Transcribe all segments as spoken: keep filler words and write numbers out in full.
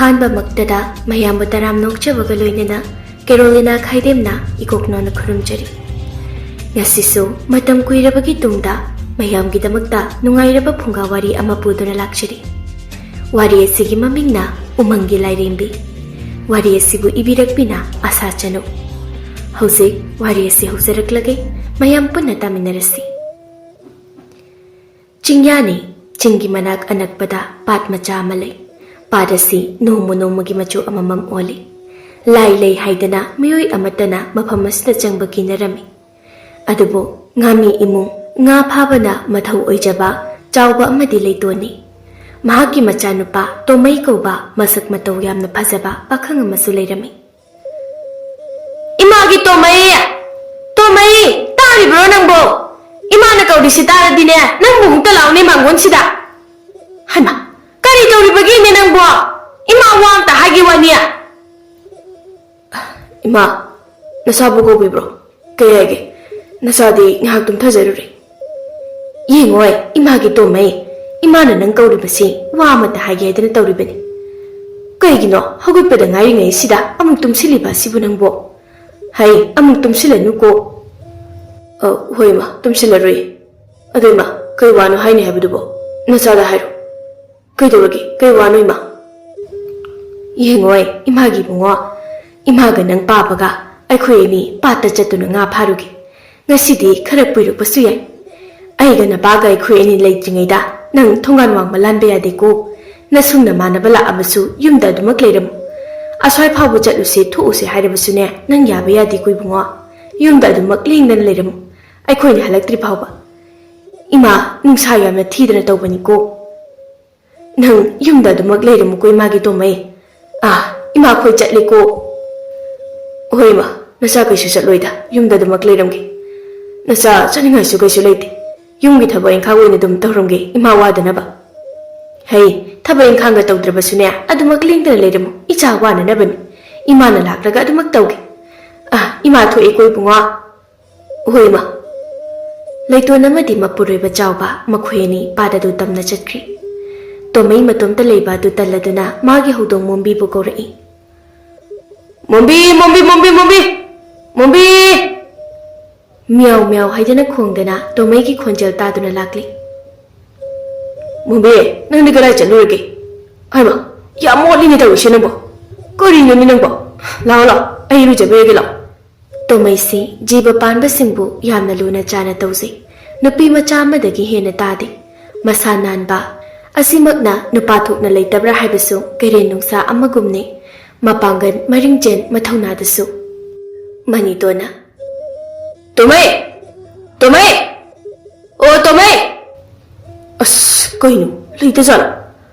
ꯑꯍꯥꯟꯕꯃꯛꯇꯗ ꯃꯌꯥꯝꯕꯨ ꯇꯔꯥꯝꯅ ꯑꯣꯛꯆꯕꯒ ꯂꯣꯏꯅꯅ ꯀꯦꯔꯣꯂꯤꯅꯥ ꯈꯥꯏꯗꯦꯝꯅ ꯏꯀꯣꯛꯅꯣꯅ ꯈꯨꯔꯨꯝꯖꯔꯤ꯫ ꯉꯁꯤꯁꯨ ꯃꯇꯝ ꯀꯨꯏꯔꯕꯒꯤ ꯇꯨꯡꯗ ꯃꯌꯥꯝꯒꯤꯗꯃꯛꯇ ꯅꯨꯡꯉꯥꯏꯔꯕ ꯐꯨꯡꯒꯥ ꯋꯥꯔꯤ ꯑꯃ ꯄꯨꯗꯨꯅ ꯂꯥꯛꯆꯔꯤ꯫ ꯋꯥꯔꯤ ꯑꯁꯤꯒꯤ ꯃꯃꯤꯡꯅ ꯎꯃꯪꯒꯤ ꯂꯥꯏꯔꯦꯝꯕꯤ꯫ ꯋꯥꯔꯤ ꯑꯁꯤꯕꯨ ꯏꯕꯤꯔꯛꯄꯤꯅ ꯑꯁꯥ ꯆꯅꯨ꯫ ꯍꯧꯖꯤꯛ ꯋꯥꯔꯤ ꯑꯁꯤ ꯍꯧꯖꯔꯛꯂꯒꯦ, ꯃꯌꯥꯝ ꯄꯨꯟꯅ ꯇꯥꯃꯤꯟꯅꯔꯁꯤ꯫ ꯆꯤꯡꯌꯥꯅꯤ꯫ ꯆꯤꯡꯒꯤ ꯃꯅꯥꯛ ꯑꯅꯛꯄꯗ ꯄꯥꯠ ꯃꯆꯥ ꯑꯃ ꯂꯩ꯫ ꯄꯥꯠ ꯑꯁꯤ ꯅꯣꯡꯃ ꯅꯣꯡꯃꯒꯤ ꯃꯆꯨ ꯑꯃꯃꯝ ꯑꯣꯜꯂꯤ꯫ ꯂꯥꯏ ꯂꯩ ꯍꯥꯏꯗꯅ ꯃꯤꯑꯣꯏ ꯑꯃꯠꯇꯅ ꯃꯐꯝ ꯑꯁꯤꯗ ꯆꯪꯕ ꯀꯤꯅꯔꯝꯃꯤ꯫ ꯑꯗꯨꯕꯨ ꯉꯥꯃꯤ ꯏꯃꯨꯡ ꯉꯥ ꯐꯥꯕꯅ ꯃꯊꯧ ꯑꯣꯏꯖꯕ ꯆꯥꯎꯕ ꯑꯃꯗꯤ ꯂꯩꯇꯣꯟꯅꯤ꯫ ꯃꯍꯥꯛꯀꯤ ꯃꯆꯥꯅꯨꯄꯥ ꯇꯣꯃꯩ ꯀꯧꯕ ꯃꯁꯛ ꯃꯇꯧ ꯌꯥꯝꯅ ꯐꯖꯕ ꯄꯥꯈꯪ ꯑꯃꯁꯨ ꯂꯩꯔꯝꯃꯤ꯫ "ꯏꯃꯥꯒꯤ ꯇꯣꯃꯩ! ꯇꯣꯃꯩ! ꯇꯥꯔꯤꯕ꯭ꯔꯣ ꯅꯪꯕꯣ? ꯏꯃꯥꯅ ꯀꯧꯔꯤꯁꯤ ꯇꯥꯔꯗꯤꯅꯦ, ꯅꯪꯕꯨ ꯑꯃꯨꯛꯇ ꯂꯥꯛꯑꯣꯅꯦ ꯃꯥꯡꯒꯣꯟꯁꯤꯗ!" "ꯍꯩꯃꯥ, ꯀꯔꯤ ꯇꯧꯔꯤꯕꯒꯤꯅꯦ ꯅꯪꯕꯣ? ꯏꯃꯥ ꯋꯥ ꯑꯝꯇ ꯍꯥꯏꯒꯦ ꯋꯥꯅꯤ!" "ꯏꯃꯥ, ꯅꯁꯥꯕꯨ ꯀꯧꯕꯤꯕ꯭ꯔꯣ? ꯀꯩ ꯍꯥꯏꯒꯦ? ꯅꯁꯥꯗꯤ ꯉꯥꯏꯍꯥꯛ ꯇꯨꯝꯊꯖꯔꯨꯔꯦ꯫" "ꯌꯦꯡꯉꯣꯏ, ꯏꯃꯥꯒꯤ ꯇꯣꯝꯃꯩ, ꯏꯃꯥꯅ ꯅꯪ ꯀꯧꯔꯤꯕꯁꯤ ꯋꯥ ꯑꯃꯇ ꯍꯥꯏꯒꯦ ꯍꯥꯏꯗꯅ ꯇꯧꯔꯤꯕꯅꯤ꯫ ꯀꯩꯒꯤꯅꯣ ꯍꯧꯒꯠꯄꯗ ꯉꯥꯏꯔꯤꯉꯩꯁꯤꯗ ꯑꯃꯨꯛ ꯇꯨꯝꯁꯤꯜꯂꯤꯕ ꯑꯁꯤꯕꯨ ꯅꯪꯕꯣ? ꯍꯩ, ꯑꯃꯨꯛ ꯇꯨꯝꯁꯤꯜꯂꯅꯨꯀꯣ꯫" "ꯑ, ꯍꯣꯏ ꯏꯃꯥ, ꯇꯨꯝꯁꯤꯜꯂꯔꯣꯏ꯫ ꯑꯗꯣ ꯏꯃꯥ, ꯀꯩ ꯋꯥꯅꯣ ꯍꯥꯏꯅꯤ ꯍꯥꯏꯕꯗꯨꯕꯣ? ꯅꯆꯥꯗ ꯍꯥꯏꯔꯣ꯫ ꯀꯩꯗꯧꯔꯒꯦ? ꯀꯩ ꯋꯥꯅꯣ ꯏꯃꯥ?" "ꯌꯦꯡꯉꯣꯏ, ꯏꯃꯥꯒꯤ ꯏꯕꯨꯡꯉꯣ, ꯏꯃꯥꯒ ꯅꯪ ꯄꯥꯕꯒ ꯑꯩꯈꯣꯏ ꯑꯅꯤ ꯄꯥꯠꯇ ꯆꯠꯇꯨꯅ ꯉꯥ ꯐꯥꯔꯨꯒꯦ꯫ ꯉꯁꯤꯗꯤ ꯈꯔ ꯀꯨꯏꯔꯛꯄꯁꯨ ꯌꯥꯏ꯫ ꯑꯩꯒ ꯅꯄꯥꯒ ꯑꯩꯈꯣꯏ ꯑꯅꯤ ꯂꯩꯇ꯭ꯔꯤꯉꯩꯗ ꯅꯪ ꯊꯣꯡꯒꯥꯟ ꯋꯥꯡꯃ ꯂꯥꯟꯕ ꯌꯥꯗꯦꯀꯣ꯫ ꯅꯁꯨꯡ ꯅꯃꯥꯟꯅꯕ ꯂꯥꯛꯑꯕꯁꯨ ꯌꯨꯝꯗ ꯑꯗꯨꯃꯛ ꯂꯩꯔꯝꯃꯨ꯫ ꯑꯁ꯭ꯋꯥꯏ ꯐꯥꯎꯕ ꯆꯠꯂꯨꯁꯦ, ꯊꯣꯛꯎꯁꯦ ꯍꯥꯏꯔꯕꯁꯨꯅꯦ, ꯅꯪ ꯌꯥꯕ ꯌꯥꯗꯦꯀꯣ ꯏꯕꯨꯡꯉꯣ꯫ ꯌꯨꯝꯗ ꯑꯗꯨꯃꯛ ꯂꯦꯡꯗꯅ ꯂꯩꯔꯝꯃꯨ, ꯑꯩꯈꯣꯏꯅ ꯍꯜꯂꯛꯇ꯭ꯔꯤ ꯐꯥꯎꯕ꯫ ꯏꯃꯥ, ꯅꯨꯡꯁꯥ ꯌꯥꯝꯅ ꯊꯤꯗꯅ ꯇꯧꯕꯅꯤꯀꯣ꯫ ꯅꯪ ꯌꯨꯝꯗ ꯑꯗꯨꯃꯛ ꯂꯩꯔꯝꯃꯨꯀꯣ ꯏꯃꯥꯒꯤ ꯇꯣꯝꯃꯩ꯫ ꯑꯥ, ꯏꯃꯥꯈꯣꯏ ꯆꯠꯂꯦꯀꯣ꯫" "ꯍꯣꯏ ꯏꯃꯥ, ꯅꯆꯥ ꯀꯩꯁꯨ ꯆꯠꯂꯣꯏꯗ, ꯌꯨꯝꯗ ꯑꯗꯨꯃꯛ ꯂꯩꯔꯝꯒꯦ꯫ ꯅꯆꯥ ꯆꯠꯅꯤꯡꯉꯥꯏꯁꯨ ꯀꯩꯁꯨ ꯂꯩꯇꯦ꯫ ꯌꯨꯝꯒꯤ ꯊꯕꯛ ꯏꯪꯈꯥꯡ ꯑꯣꯏꯅ ꯑꯗꯨꯝ ꯇꯧꯔꯝꯒꯦ, ꯏꯃꯥ ꯋꯥꯗꯅꯕ꯫" "ꯍꯩ, ꯊꯕꯛ ꯏꯪꯈꯥꯡꯒ ꯇꯧꯗ꯭ꯔꯕꯁꯨꯅꯦ, ꯑꯗꯨꯃꯛ ꯂꯦꯡꯗꯅ ꯂꯩꯔꯝꯃꯨ, ꯏꯆꯥ ꯋꯥꯅꯅꯕꯅꯤ꯫ ꯏꯃꯥꯅ ꯂꯥꯛꯂꯒ ꯑꯗꯨꯃꯛ ꯇꯧꯒꯦ꯫ ꯑꯥ, ꯏꯃꯥ ꯊꯣꯛꯑꯦꯀꯣ ꯏꯕꯨꯡꯉꯣ꯫" "ꯍꯣꯏ ꯏꯃꯥ꯫" ꯂꯩꯇꯣꯟ ꯑꯃꯗꯤ ꯃꯄꯨꯔꯣꯏꯕ ꯆꯥꯎꯕ ꯃꯈꯣꯏ ꯑꯅꯤ ꯄꯥꯠ ꯑꯗꯨ ꯇꯝꯅ ꯆꯠꯈ꯭ꯔꯤ꯫ ꯇꯣꯃꯩ ꯃꯇꯣꯝꯇ ꯂꯩꯕ ꯑꯗꯨ ꯇꯜꯂꯗꯨꯅ ꯃꯥꯒꯤ ꯍꯧꯗꯣꯡ ꯃꯣꯝꯕꯤꯕꯨ ꯀꯧꯔꯛꯏ꯫ "ꯃꯣꯝꯕꯤ, ꯃꯣꯝꯕꯤ, ꯃꯣꯝꯕꯤ, ꯃꯣꯝꯕꯤ, ꯃꯣꯝꯕꯤ!" ꯃꯤꯌꯥꯎ ꯃꯤꯌꯥꯎ ꯍꯥꯏꯗꯅ ꯈꯣꯡꯗꯅ ꯇꯣꯃꯩꯒꯤ ꯈꯣꯟꯖꯦꯜ ꯇꯥꯗꯨꯅ ꯂꯥꯛꯂꯤ꯫ "ꯃꯣꯝꯕꯤ, ꯅꯪꯗꯤ ꯀꯗꯥꯏ ꯆꯠꯂꯨꯔꯒꯦ? ꯍꯥꯏꯃ, ꯌꯥꯝ ꯃꯣꯠꯂꯤꯅꯦ ꯇꯧꯔꯤꯁꯦ ꯅꯪꯕꯣ꯫ ꯀꯔꯤꯅꯣꯅꯦ ꯅꯪꯕꯣ? ꯂꯥꯛꯑꯣ, ꯂꯥꯛꯑꯣ, ꯑꯩ ꯏꯔꯨꯖꯕꯤꯔꯒꯦ, ꯂꯥꯛꯑꯣ꯫" ꯇꯣꯃꯩꯁꯤ ꯖꯤꯕ ꯄꯥꯟꯕꯁꯤꯡꯕꯨ ꯌꯥꯝꯅ ꯂꯨꯅ ꯆꯥꯅ ꯇꯧꯖꯩ꯫ ꯅꯨꯄꯤ ꯃꯆꯥ ꯑꯃꯗꯒꯤ ꯍꯦꯟꯅ ꯇꯥꯗꯦ꯫ ꯃꯁꯥ ꯅꯥꯟꯕ, ꯑꯁꯤꯃꯛꯅ ꯅꯨꯄꯥ ꯊꯣꯛꯅ ꯂꯩꯇꯕ꯭ꯔꯥ ꯍꯥꯏꯕꯁꯨ ꯀꯩꯔꯦꯟ ꯅꯨꯡꯁꯥ ꯑꯃꯒꯨꯝꯅꯤ꯫ ꯃꯄꯥꯡꯒꯜ, ꯃꯔꯤꯡꯖꯦꯜ, ꯃꯊꯧꯅꯥꯗꯁꯨ꯫ ꯃꯅꯤꯇꯣꯟꯅ, "ꯇꯣꯃꯩ! ꯇꯣꯃꯩ! ꯑꯣ, ꯇꯣꯃꯩ!" ꯑꯁ, ꯀꯩꯅꯣ? ꯂꯩꯇꯖꯥꯠꯂꯣ?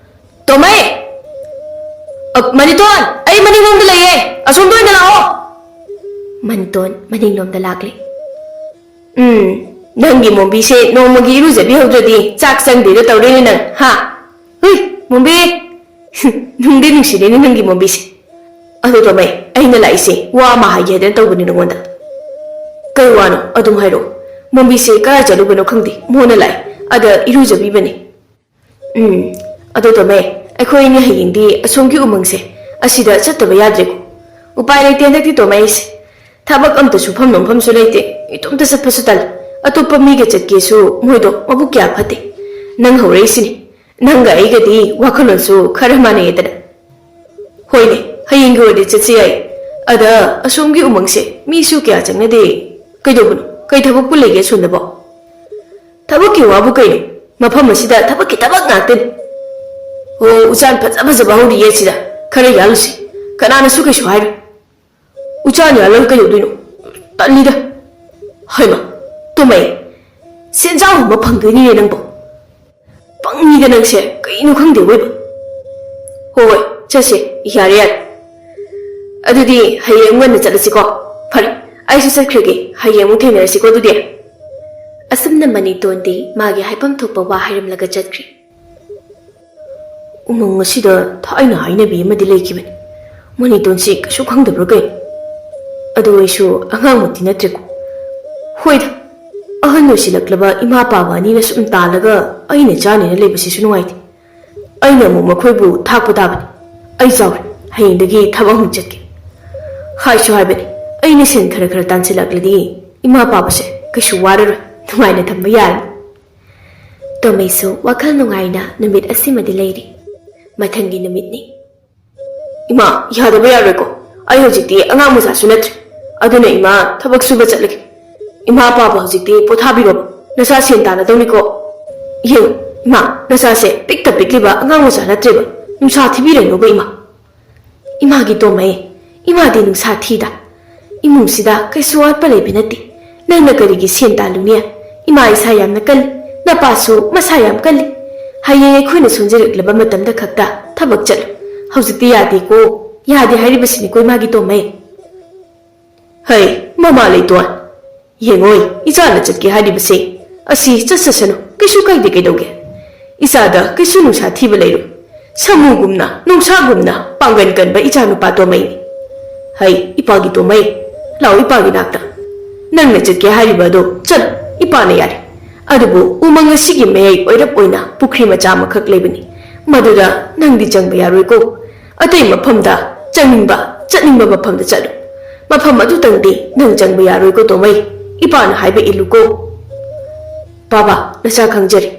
"ꯇꯣꯃꯩ! ꯑ, ꯃꯅꯤꯇꯣꯟ, ꯑꯩ ꯃꯅꯤꯡꯂꯣꯝꯗ ꯂꯩꯌꯦ, ꯑꯁꯣꯝꯗ ꯑꯣꯏꯅ ꯂꯥꯛꯑꯣ꯫" ꯃꯅꯤꯇꯣꯟ ꯃꯅꯤꯡꯂꯣꯝꯗ ꯂꯥꯛꯂꯦ꯫ "ꯎꯝ, ꯅꯪꯒꯤ ꯃꯣꯝꯕꯤꯁꯦ ꯅꯣꯡꯃꯒꯤ ꯏꯔꯨꯖꯕꯤꯍꯧꯗ꯭ꯔꯗꯤ ꯆꯥꯛ ꯆꯪꯗꯦꯗꯣ ꯇꯧꯔꯦꯅꯦ ꯅꯪ, ꯍꯥ? ꯍꯨꯏ, ꯃꯣꯝꯕꯤ!" "ꯅꯨꯡꯗꯤ ꯅꯨꯡꯁꯤꯔꯦꯅꯦ ꯅꯪꯒꯤ ꯃꯣꯝꯕꯤꯁꯦ꯫ ꯑꯗꯣ ꯇꯣꯃꯩ, ꯑꯩꯅ ꯂꯥꯛꯏꯁꯦ ꯋꯥ ꯑꯃ ꯍꯥꯏꯒꯦ ꯍꯥꯏꯗꯅ ꯇꯧꯕꯅꯤ ꯅꯉꯣꯟꯗ꯫" "ꯀꯩ ꯋꯥꯅꯣ? ꯑꯗꯨꯝ ꯍꯥꯏꯔꯛꯑꯣ꯫ ꯃꯣꯝꯕꯤꯁꯦ ꯀꯗꯥꯏ ꯆꯠꯂꯨꯕꯅꯣ ꯈꯪꯗꯦ, ꯃꯣꯟꯅ ꯂꯥꯛꯑꯦ, ꯑꯗ ꯏꯔꯨꯖꯕꯤꯕꯅꯦ꯫" "ꯎꯝ, ꯑꯗꯣ ꯇꯣꯃꯩ, ꯑꯩꯈꯣꯏ ꯑꯅꯤ ꯍꯌꯦꯡꯗꯤ ꯑꯁꯣꯝꯒꯤ ꯎꯃꯪꯁꯦ, ꯑꯁꯤꯗ ꯆꯠꯇꯕ ꯌꯥꯗ꯭ꯔꯦꯀꯣ꯫ ꯎꯄꯥꯏ ꯂꯩꯇꯦ ꯍꯟꯗꯛꯇꯤ ꯇꯣꯃꯩ ꯑꯩꯁꯦ꯫ ꯊꯕꯛ ꯑꯝꯇ ꯁꯨꯐꯝ ꯅꯣꯝꯐꯝꯁꯨ ꯂꯩꯇꯦ, ꯏꯇꯣꯝꯇ ꯆꯠꯄꯁꯨ ꯇꯜꯂꯤ꯫ ꯑꯇꯣꯞꯄ ꯃꯤꯒ ꯆꯠꯀꯦꯁꯨ ꯃꯣꯏꯗꯣ ꯃꯕꯨꯛ ꯀꯌꯥ ꯐꯠꯇꯦ꯫ ꯅꯪ ꯍꯧꯔꯛꯏꯁꯤꯅꯤ꯫ ꯅꯪꯒ ꯑꯩꯒꯗꯤ ꯋꯥꯈꯜꯂꯣꯟꯁꯨ ꯈꯔ ꯃꯥꯟꯅꯩꯗꯅ꯫" "ꯍꯣꯏꯅꯦ, ꯍꯌꯦꯡꯒꯤ ꯑꯣꯏꯔꯗꯤ ꯆꯠꯁꯤ ꯌꯥꯏ꯫ ꯑꯗ ꯑꯁꯣꯝꯒꯤ ꯎꯃꯪꯁꯦ ꯃꯤꯁꯨ ꯀꯌꯥ ꯆꯪꯅꯗꯦ꯫ ꯀꯩꯗꯧꯕꯅꯣ? ꯀꯩ ꯊꯕꯛꯄꯨ ꯂꯩꯒꯦ ꯑꯁꯣꯝꯗꯕꯣ?" "ꯊꯕꯛꯀꯤ ꯋꯥꯕꯨ ꯀꯩꯅꯣ? ꯃꯐꯝ ꯑꯁꯤꯗ ꯊꯕꯛꯀꯤ ꯊꯕꯛ ꯉꯥꯛꯇꯅꯤ꯫ ꯑꯣ, ꯎꯆꯥꯟ ꯐꯖ ꯐꯖꯕ ꯍꯧꯔꯤꯌꯦ ꯑꯁꯤꯗ꯫ ꯈꯔ ꯌꯥꯜꯂꯨꯁꯤ꯫ ꯀꯅꯥꯅꯁꯨ ꯀꯩꯁꯨ ꯍꯥꯏꯔꯣꯏ꯫" "ꯎꯆꯥꯟ ꯌꯥꯜꯂꯒ ꯀꯩꯗꯧꯗꯣꯏꯅꯣ? ꯇꯜꯂꯤꯗ꯫" "ꯍꯩꯃ, ꯇꯣꯃꯩ, ꯁꯦꯟꯖꯥꯎ ꯑꯃ ꯐꯪꯗꯣꯏꯅꯤꯅꯦ ꯅꯪꯕꯣ꯫ ꯄꯪꯉꯤꯗ ꯅꯪꯁꯦ, ꯀꯩꯅꯣ ꯈꯪꯗꯦ ꯑꯋꯣꯏꯕ꯫" "ꯍꯣꯏ ꯍꯣꯏ, ꯆꯠꯁꯦ, ꯌꯥꯔꯦ ꯌꯥꯔꯦ꯫ ꯑꯗꯨꯗꯤ ꯍꯌꯦꯡ ꯉꯟꯅ ꯆꯠꯂꯁꯤꯀꯣ꯫ ꯐꯔꯦ, ꯑꯩꯁꯨ ꯆꯠꯈ꯭ꯔꯒꯦ, ꯍꯌꯦꯡ ꯑꯃꯨꯛ ꯊꯦꯡꯅꯔꯁꯤꯀꯣ ꯑꯗꯨꯗꯤ꯫" ꯑꯁꯨꯝꯅ ꯃꯅꯤꯇꯣꯟꯗꯤ ꯃꯥꯒꯤ ꯍꯥꯏꯐꯝ ꯊꯣꯛꯄ ꯋꯥ ꯍꯥꯏꯔꯝꯂꯒ ꯆꯠꯈ꯭ꯔꯤ꯫ ꯎꯃꯪ ꯑꯁꯤꯗ ꯊꯥꯏꯅ ꯍꯥꯏꯅꯕꯤ ꯑꯃꯗꯤ ꯂꯩꯈꯤꯕꯅꯤ꯫ ꯃꯅꯤꯇꯣꯟꯁꯤ ꯀꯩꯁꯨ ꯈꯪꯗꯕ꯭ꯔꯥ ꯀꯩꯅꯣ? ꯑꯗꯨ ꯑꯩꯁꯨ ꯑꯉꯥꯡꯃꯛꯇꯤ ꯅꯠꯇ꯭ꯔꯦꯀꯣ꯫ ꯍꯣꯏꯗ, ꯑꯍꯟ ꯑꯣꯏꯁꯤꯜꯂꯛꯂꯕ ꯏꯃꯥ ꯄꯥꯕ ꯑꯅꯤꯅ ꯁꯨꯝ ꯇꯥꯜꯂꯒ ꯑꯩꯅ ꯆꯥꯅꯤꯅ ꯂꯩꯕꯁꯤꯁꯨ ꯅꯨꯡꯉꯥꯏꯇꯦ꯫ ꯑꯩꯅ ꯑꯃꯨꯛ ꯃꯈꯣꯏꯕꯨ ꯊꯥꯛꯄ ꯇꯥꯕꯅꯤ꯫ ꯑꯩ ꯆꯥꯎꯔꯦ, ꯍꯌꯦꯡꯗꯒꯤ ꯊꯕꯛ ꯑꯃꯨꯛ ꯆꯠꯀꯦ꯫ ꯍꯥꯏꯁꯨ ꯍꯥꯏꯕꯅꯤ, ꯑꯩꯅ ꯁꯦꯟ ꯈꯔ ꯈꯔ ꯇꯥꯟꯁꯤꯜꯂꯛꯂꯗꯤ ꯏꯃꯥ ꯄꯥꯕꯁꯦ ꯀꯩꯁꯨ ꯋꯥꯔꯔꯣꯏ, ꯅꯨꯡꯉꯥꯏꯅ ꯊꯝꯕ ꯌꯥꯔꯅꯤ꯫ ꯇꯣꯃꯩꯁꯨ ꯋꯥꯈꯜ ꯅꯨꯡꯉꯥꯏꯅ ꯅꯨꯃꯤꯠ ꯑꯁꯤꯃꯗꯤ ꯂꯩꯔꯤ꯫ ꯃꯊꯪꯒꯤ ꯅꯨꯃꯤꯠꯅꯤ꯫ ꯏꯃꯥ, ꯌꯥꯗꯕ ꯌꯥꯔꯣꯏꯀꯣ꯫ ꯑꯩ ꯍꯧꯖꯤꯛꯇꯤ ꯑꯉꯥꯡ ꯃꯆꯥꯁꯨ ꯅꯠꯇ꯭ꯔꯦ꯫ ꯑꯗꯨꯅ ꯏꯃꯥ, ꯊꯕꯛ ꯁꯨꯕ ꯆꯠꯂꯒꯦ꯫ ꯏꯃꯥ ꯄꯥꯕ ꯍꯧꯖꯤꯛꯇꯤ ꯄꯣꯊꯥꯕꯤꯔꯣꯕ꯫ ꯅꯆꯥ ꯁꯦꯟ ꯇꯥꯟꯅꯗꯧꯅꯤꯀꯣ꯫ ꯌꯦꯡꯉꯨ, ꯏꯃꯥ, ꯅꯆꯥꯁꯦ ꯄꯤꯛꯇ ꯄꯤꯛꯂꯤꯕ ꯑꯉꯥꯡ ꯃꯆꯥ ꯅꯠꯇ꯭ꯔꯦꯕ꯫ ꯅꯨꯡꯁꯥ ꯊꯤꯕꯤꯔꯅꯨꯕ ꯏꯃꯥ꯫ ꯏꯃꯥꯒꯤ ꯇꯣꯝꯃꯩ, ꯏꯃꯥꯗꯤ ꯅꯨꯡꯁꯥ ꯊꯤꯗ꯫ ꯏꯃꯨꯡꯁꯤꯗ ꯀꯩꯁꯨ ꯋꯥꯠꯄ ꯂꯩꯕ ꯅꯠꯇꯦ꯫ ꯅꯪꯅ ꯀꯔꯤꯒꯤ ꯁꯦꯟ ꯇꯥꯜꯂꯨꯅꯤ? ꯏꯃꯥ ꯏꯁꯥ ꯌꯥꯝꯅ ꯀꯜꯂꯤ, ꯅꯄꯥꯁꯨ ꯃꯁꯥ ꯌꯥꯝ ꯀꯜꯂꯤ꯫ ꯍꯌꯦꯡ ꯑꯩꯈꯣꯏꯅ ꯁꯣꯟꯖꯔꯛꯂꯕ ꯃꯇꯝꯗ ꯈꯛꯇ ꯊꯕꯛ ꯆꯠꯂꯨ꯫ ꯍꯧꯖꯤꯛꯇꯤ ꯌꯥꯗꯦꯀꯣ, ꯌꯥꯗꯦ ꯍꯥꯏꯔꯤꯕꯁꯤꯅꯤꯀꯣ ꯏꯃꯥꯒꯤ ꯇꯣꯝꯃꯩ꯫ ꯍꯩ, ꯃꯃꯥ ꯂꯩꯇꯣꯟ, ꯌꯦꯡꯉꯣꯏ, ꯏꯆꯥꯅ ꯆꯠꯀꯦ ꯍꯥꯏꯔꯤꯕꯁꯦ꯫ ꯑꯁꯤ ꯆꯠꯁꯁꯅꯨ, ꯀꯩꯁꯨ ꯀꯥꯏꯗꯦ, ꯀꯩꯗꯧꯒꯦ? ꯏꯆꯥꯗ ꯀꯩꯁꯨ ꯅꯨꯡꯁꯥ ꯊꯤꯕ ꯂꯩꯔꯣꯏ꯫ ꯁꯥꯃꯨꯒꯨꯝꯅ, ꯅꯨꯡꯁꯥꯒꯨꯝꯅ ꯄꯥꯡꯒꯟ ꯀꯟꯕ ꯏꯆꯥ ꯅꯨꯄꯥ ꯇꯣꯃꯩꯅꯤ꯫ ꯍꯩ, ꯏꯄꯥꯒꯤ ꯇꯣꯃꯩ, ꯂꯥꯛꯑꯣ ꯏꯄꯥꯒꯤ ꯅꯥꯛꯇ꯫ ꯅꯪꯅ ꯆꯠꯀꯦ ꯍꯥꯏꯔꯤꯕ ꯑꯗꯣ ꯆꯠꯂꯨ, ꯏꯄꯥꯅ ꯌꯥꯔꯦ꯫ ꯑꯗꯨꯕꯨ ꯎꯃꯪ ꯑꯁꯤꯒꯤ ꯃꯌꯥꯏ ꯑꯣꯏꯔꯞ ꯑꯣꯏꯅ ꯄꯨꯈ꯭ꯔꯤ ꯃꯆꯥ ꯑꯃꯈꯛ ꯂꯩꯕꯅꯤ꯫ ꯃꯗꯨꯗ ꯅꯪꯗꯤ ꯆꯪꯕ ꯌꯥꯔꯣꯏꯀꯣ꯫ ꯑꯇꯩ ꯃꯐꯝꯗ ꯆꯪꯅꯤꯡꯕ, ꯆꯠꯅꯤꯡꯕ ꯃꯐꯝꯗ ꯆꯠꯂꯨ꯫ ꯃꯐꯝ ꯑꯗꯨꯇꯪꯗꯤ ꯅꯪ ꯆꯪꯕ ꯌꯥꯔꯣꯏꯀꯣ ꯇꯣꯃꯩ꯫ ꯏꯄꯥꯅ ꯍꯥꯏꯕ ꯏꯜꯂꯨꯀꯣ꯫ ꯕꯥꯕꯥ, ꯅꯆꯥ ꯈꯪꯖꯔꯦ꯫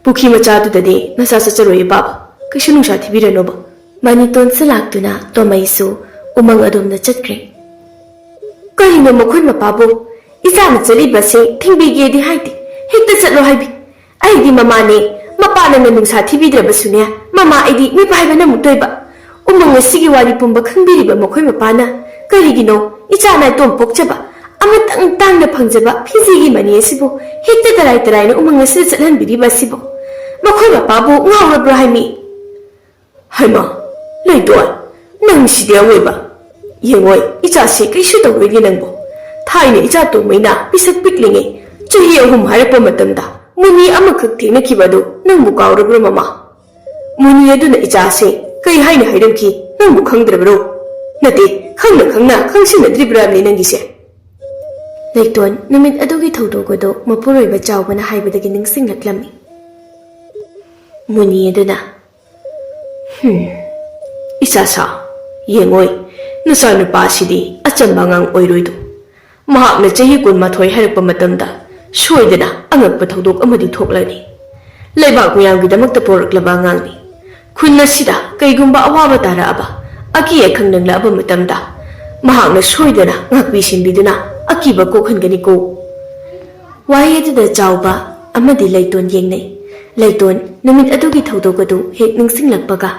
ꯄꯨꯈ꯭ꯔꯤ ꯃꯆꯥꯗꯨꯗꯗꯤ ꯅꯆꯥ ꯆꯠꯆꯔꯣꯏꯌꯦ ꯕꯥꯕꯥ꯫ ꯀꯩꯁꯨ ꯅꯨꯡꯁꯥ ꯊꯤꯕꯤꯔꯅꯣꯕ꯫ ꯃꯅꯤꯇꯣꯟꯁꯨ ꯂꯥꯛꯇꯨꯅ ꯇꯣꯃꯩꯁꯨ ꯎꯃꯪ ꯑꯗꯣꯝꯗ ꯆꯠꯈ꯭ꯔꯦ꯫ ꯀꯔꯤꯅꯣ ꯃꯈꯣꯏ ꯃꯄꯥꯕꯨ? ꯏꯆꯥꯅ ꯆꯠꯂꯤꯕꯁꯦ ꯊꯤꯡꯕꯤꯒꯦꯗꯤ ꯍꯥꯏꯗꯦ, ꯍꯦꯛꯇ ꯆꯠꯂꯣ ꯍꯥꯏꯕꯤ꯫ ꯑꯩꯗꯤ ꯃꯃꯥꯅꯦ, ꯃꯄꯥ ꯅꯪꯅ ꯅꯨꯡꯁꯥ ꯊꯤꯕꯤꯗ꯭ꯔꯕꯁꯨꯅꯦ, ꯃꯃꯥ ꯑꯩꯗꯤ ꯃꯤꯄꯥꯏꯕꯅ ꯑꯃꯨꯛꯇꯣꯏꯕ꯫ ꯎꯃꯪ ꯑꯁꯤꯒꯤ ꯋꯥꯔꯤ ꯄꯨꯝꯕ ꯈꯪꯕꯤꯔꯤꯕ ꯃꯈꯣꯏ ꯃꯄꯥꯅ ꯀꯔꯤꯒꯤꯅꯣ ꯏꯆꯥ ꯅꯥꯏꯇꯣꯝ ꯄꯣꯛꯆꯕ, ꯑꯃꯇꯪ ꯇꯥꯡꯅ ꯐꯪꯖꯕ ꯐꯤꯖꯤꯒꯤ ꯃꯅꯤ ꯑꯁꯤꯕꯨ ꯍꯦꯛꯇ ꯀꯔꯥꯏ ꯀꯔꯥꯏꯅ ꯎꯃꯪ ꯑꯁꯤꯗ ꯆꯠꯍꯟꯕꯤꯔꯤꯕ ꯑꯁꯤꯕꯨ? ꯃꯈꯣꯏ ꯃꯄꯥꯕꯨ ꯉꯥꯎꯔꯕ꯭ꯔꯣ ꯍꯥꯏꯃꯤ? ꯍꯩꯃꯥ, ꯂꯩꯇꯣꯟ, ꯅꯪ ꯁꯤꯗꯤ ꯑꯋꯣꯏꯕ꯫ ꯌꯦꯡꯉꯣꯏ, ꯏꯆꯥꯁꯤ ꯀꯩꯁꯨ ꯇꯧꯔꯣꯏꯅꯦ ꯅꯪꯕꯨ꯫ ꯊꯥꯏꯅ ꯏꯆꯥ ꯇꯣꯝꯃꯩꯅ ꯄꯤꯁꯛ ꯄꯤꯛꯂꯤꯉꯩ, ꯆꯍꯤ ꯑꯍꯨꯝ ꯍꯥꯏꯔꯛꯄ ꯃꯇꯝꯗ ꯃꯨꯅꯤ ꯑꯃꯈꯛ ꯊꯦꯡꯅꯈꯤꯕ ꯑꯗꯨ ꯅꯪꯕꯨ ꯀꯥꯎꯔꯕ꯭ꯔꯣ ꯃꯃꯥ? ꯃꯨꯅꯤ ꯑꯗꯨꯅ ꯏꯆꯥꯁꯤ ꯀꯩ ꯍꯥꯏꯅ ꯍꯥꯏꯔꯝꯈꯤ ꯅꯪꯕꯨ ꯈꯪꯗ꯭ꯔꯕ꯭ꯔꯣ? ꯅꯠꯇꯦ, ꯈꯪꯅ ꯈꯪꯅ ꯈꯪꯁꯤꯟꯅꯗ꯭ꯔꯤꯕ꯭ꯔꯥ ꯍꯥꯏꯕꯅꯤ ꯅꯪꯒꯤꯁꯦ? ꯂꯩꯇꯣꯟ ꯅꯨꯃꯤꯠ ꯑꯗꯨꯒꯤ ꯊꯧꯗꯣꯛ ꯑꯗꯨ ꯃꯄꯨꯔꯣꯏꯕ ꯆꯥꯎꯕꯅ ꯍꯥꯏꯕꯗꯒꯤ ꯅꯤꯡꯁꯤꯡꯂꯛꯂꯝꯃꯤ꯫ ꯃꯨꯅꯤ ꯑꯗꯨꯅ ꯏꯆꯥ ꯁꯥ, ꯌꯦꯡꯉꯣꯏ, ꯅꯆꯥꯅꯨꯄꯥꯁꯤꯗꯤ ꯑꯆꯝꯕ ꯑꯉꯥꯡ ꯑꯣꯏꯔꯣꯏꯗꯣ꯫ ꯃꯍꯥꯛꯅ ꯆꯍꯤ ꯀꯨꯟꯃꯥꯊꯣꯏ ꯍꯥꯏꯔꯛꯄ ꯃꯇꯝꯗ ꯁꯣꯏꯗꯅ ꯑꯉꯛꯄ ꯊꯧꯗꯣꯛ ꯑꯃꯗꯤ ꯊꯣꯛꯂꯅꯤ꯫ ꯂꯩꯕꯥꯛ ꯃꯤꯌꯥꯝꯒꯤꯗꯃꯛꯇ ꯄꯣꯔꯛꯂꯕ ꯑꯉꯥꯡꯅꯤ꯫ ꯈꯨꯟ ꯑꯁꯤꯗ ꯀꯩꯒꯨꯝꯕ ꯑꯋꯥꯕ ꯇꯥꯔꯛꯑꯕ, ꯑꯀꯤ ꯑꯈꯪ ꯅꯪꯂꯛꯑꯕ ꯃꯇꯝꯗ ꯃꯍꯥꯛꯅ ꯁꯣꯏꯗꯅ ꯉꯥꯛꯄꯤ ꯁꯦꯟꯕꯤꯗꯨꯅ ꯑꯀꯤꯕ ꯀꯣꯛꯍꯟꯒꯅꯤꯀꯣ꯫ ꯋꯥꯍꯩ ꯑꯗꯨꯗ ꯆꯥꯎꯕ ꯑꯃꯗꯤ ꯂꯩꯇꯣꯟ ꯌꯦꯡꯅꯩ꯫ ꯂꯩꯇꯣꯟ ꯅꯨꯃꯤꯠ ꯑꯗꯨꯒꯤ ꯊꯧꯗꯣꯛ ꯑꯗꯨ ꯍꯦꯛ ꯅꯤꯡꯁꯤꯡꯂꯛꯄꯒ,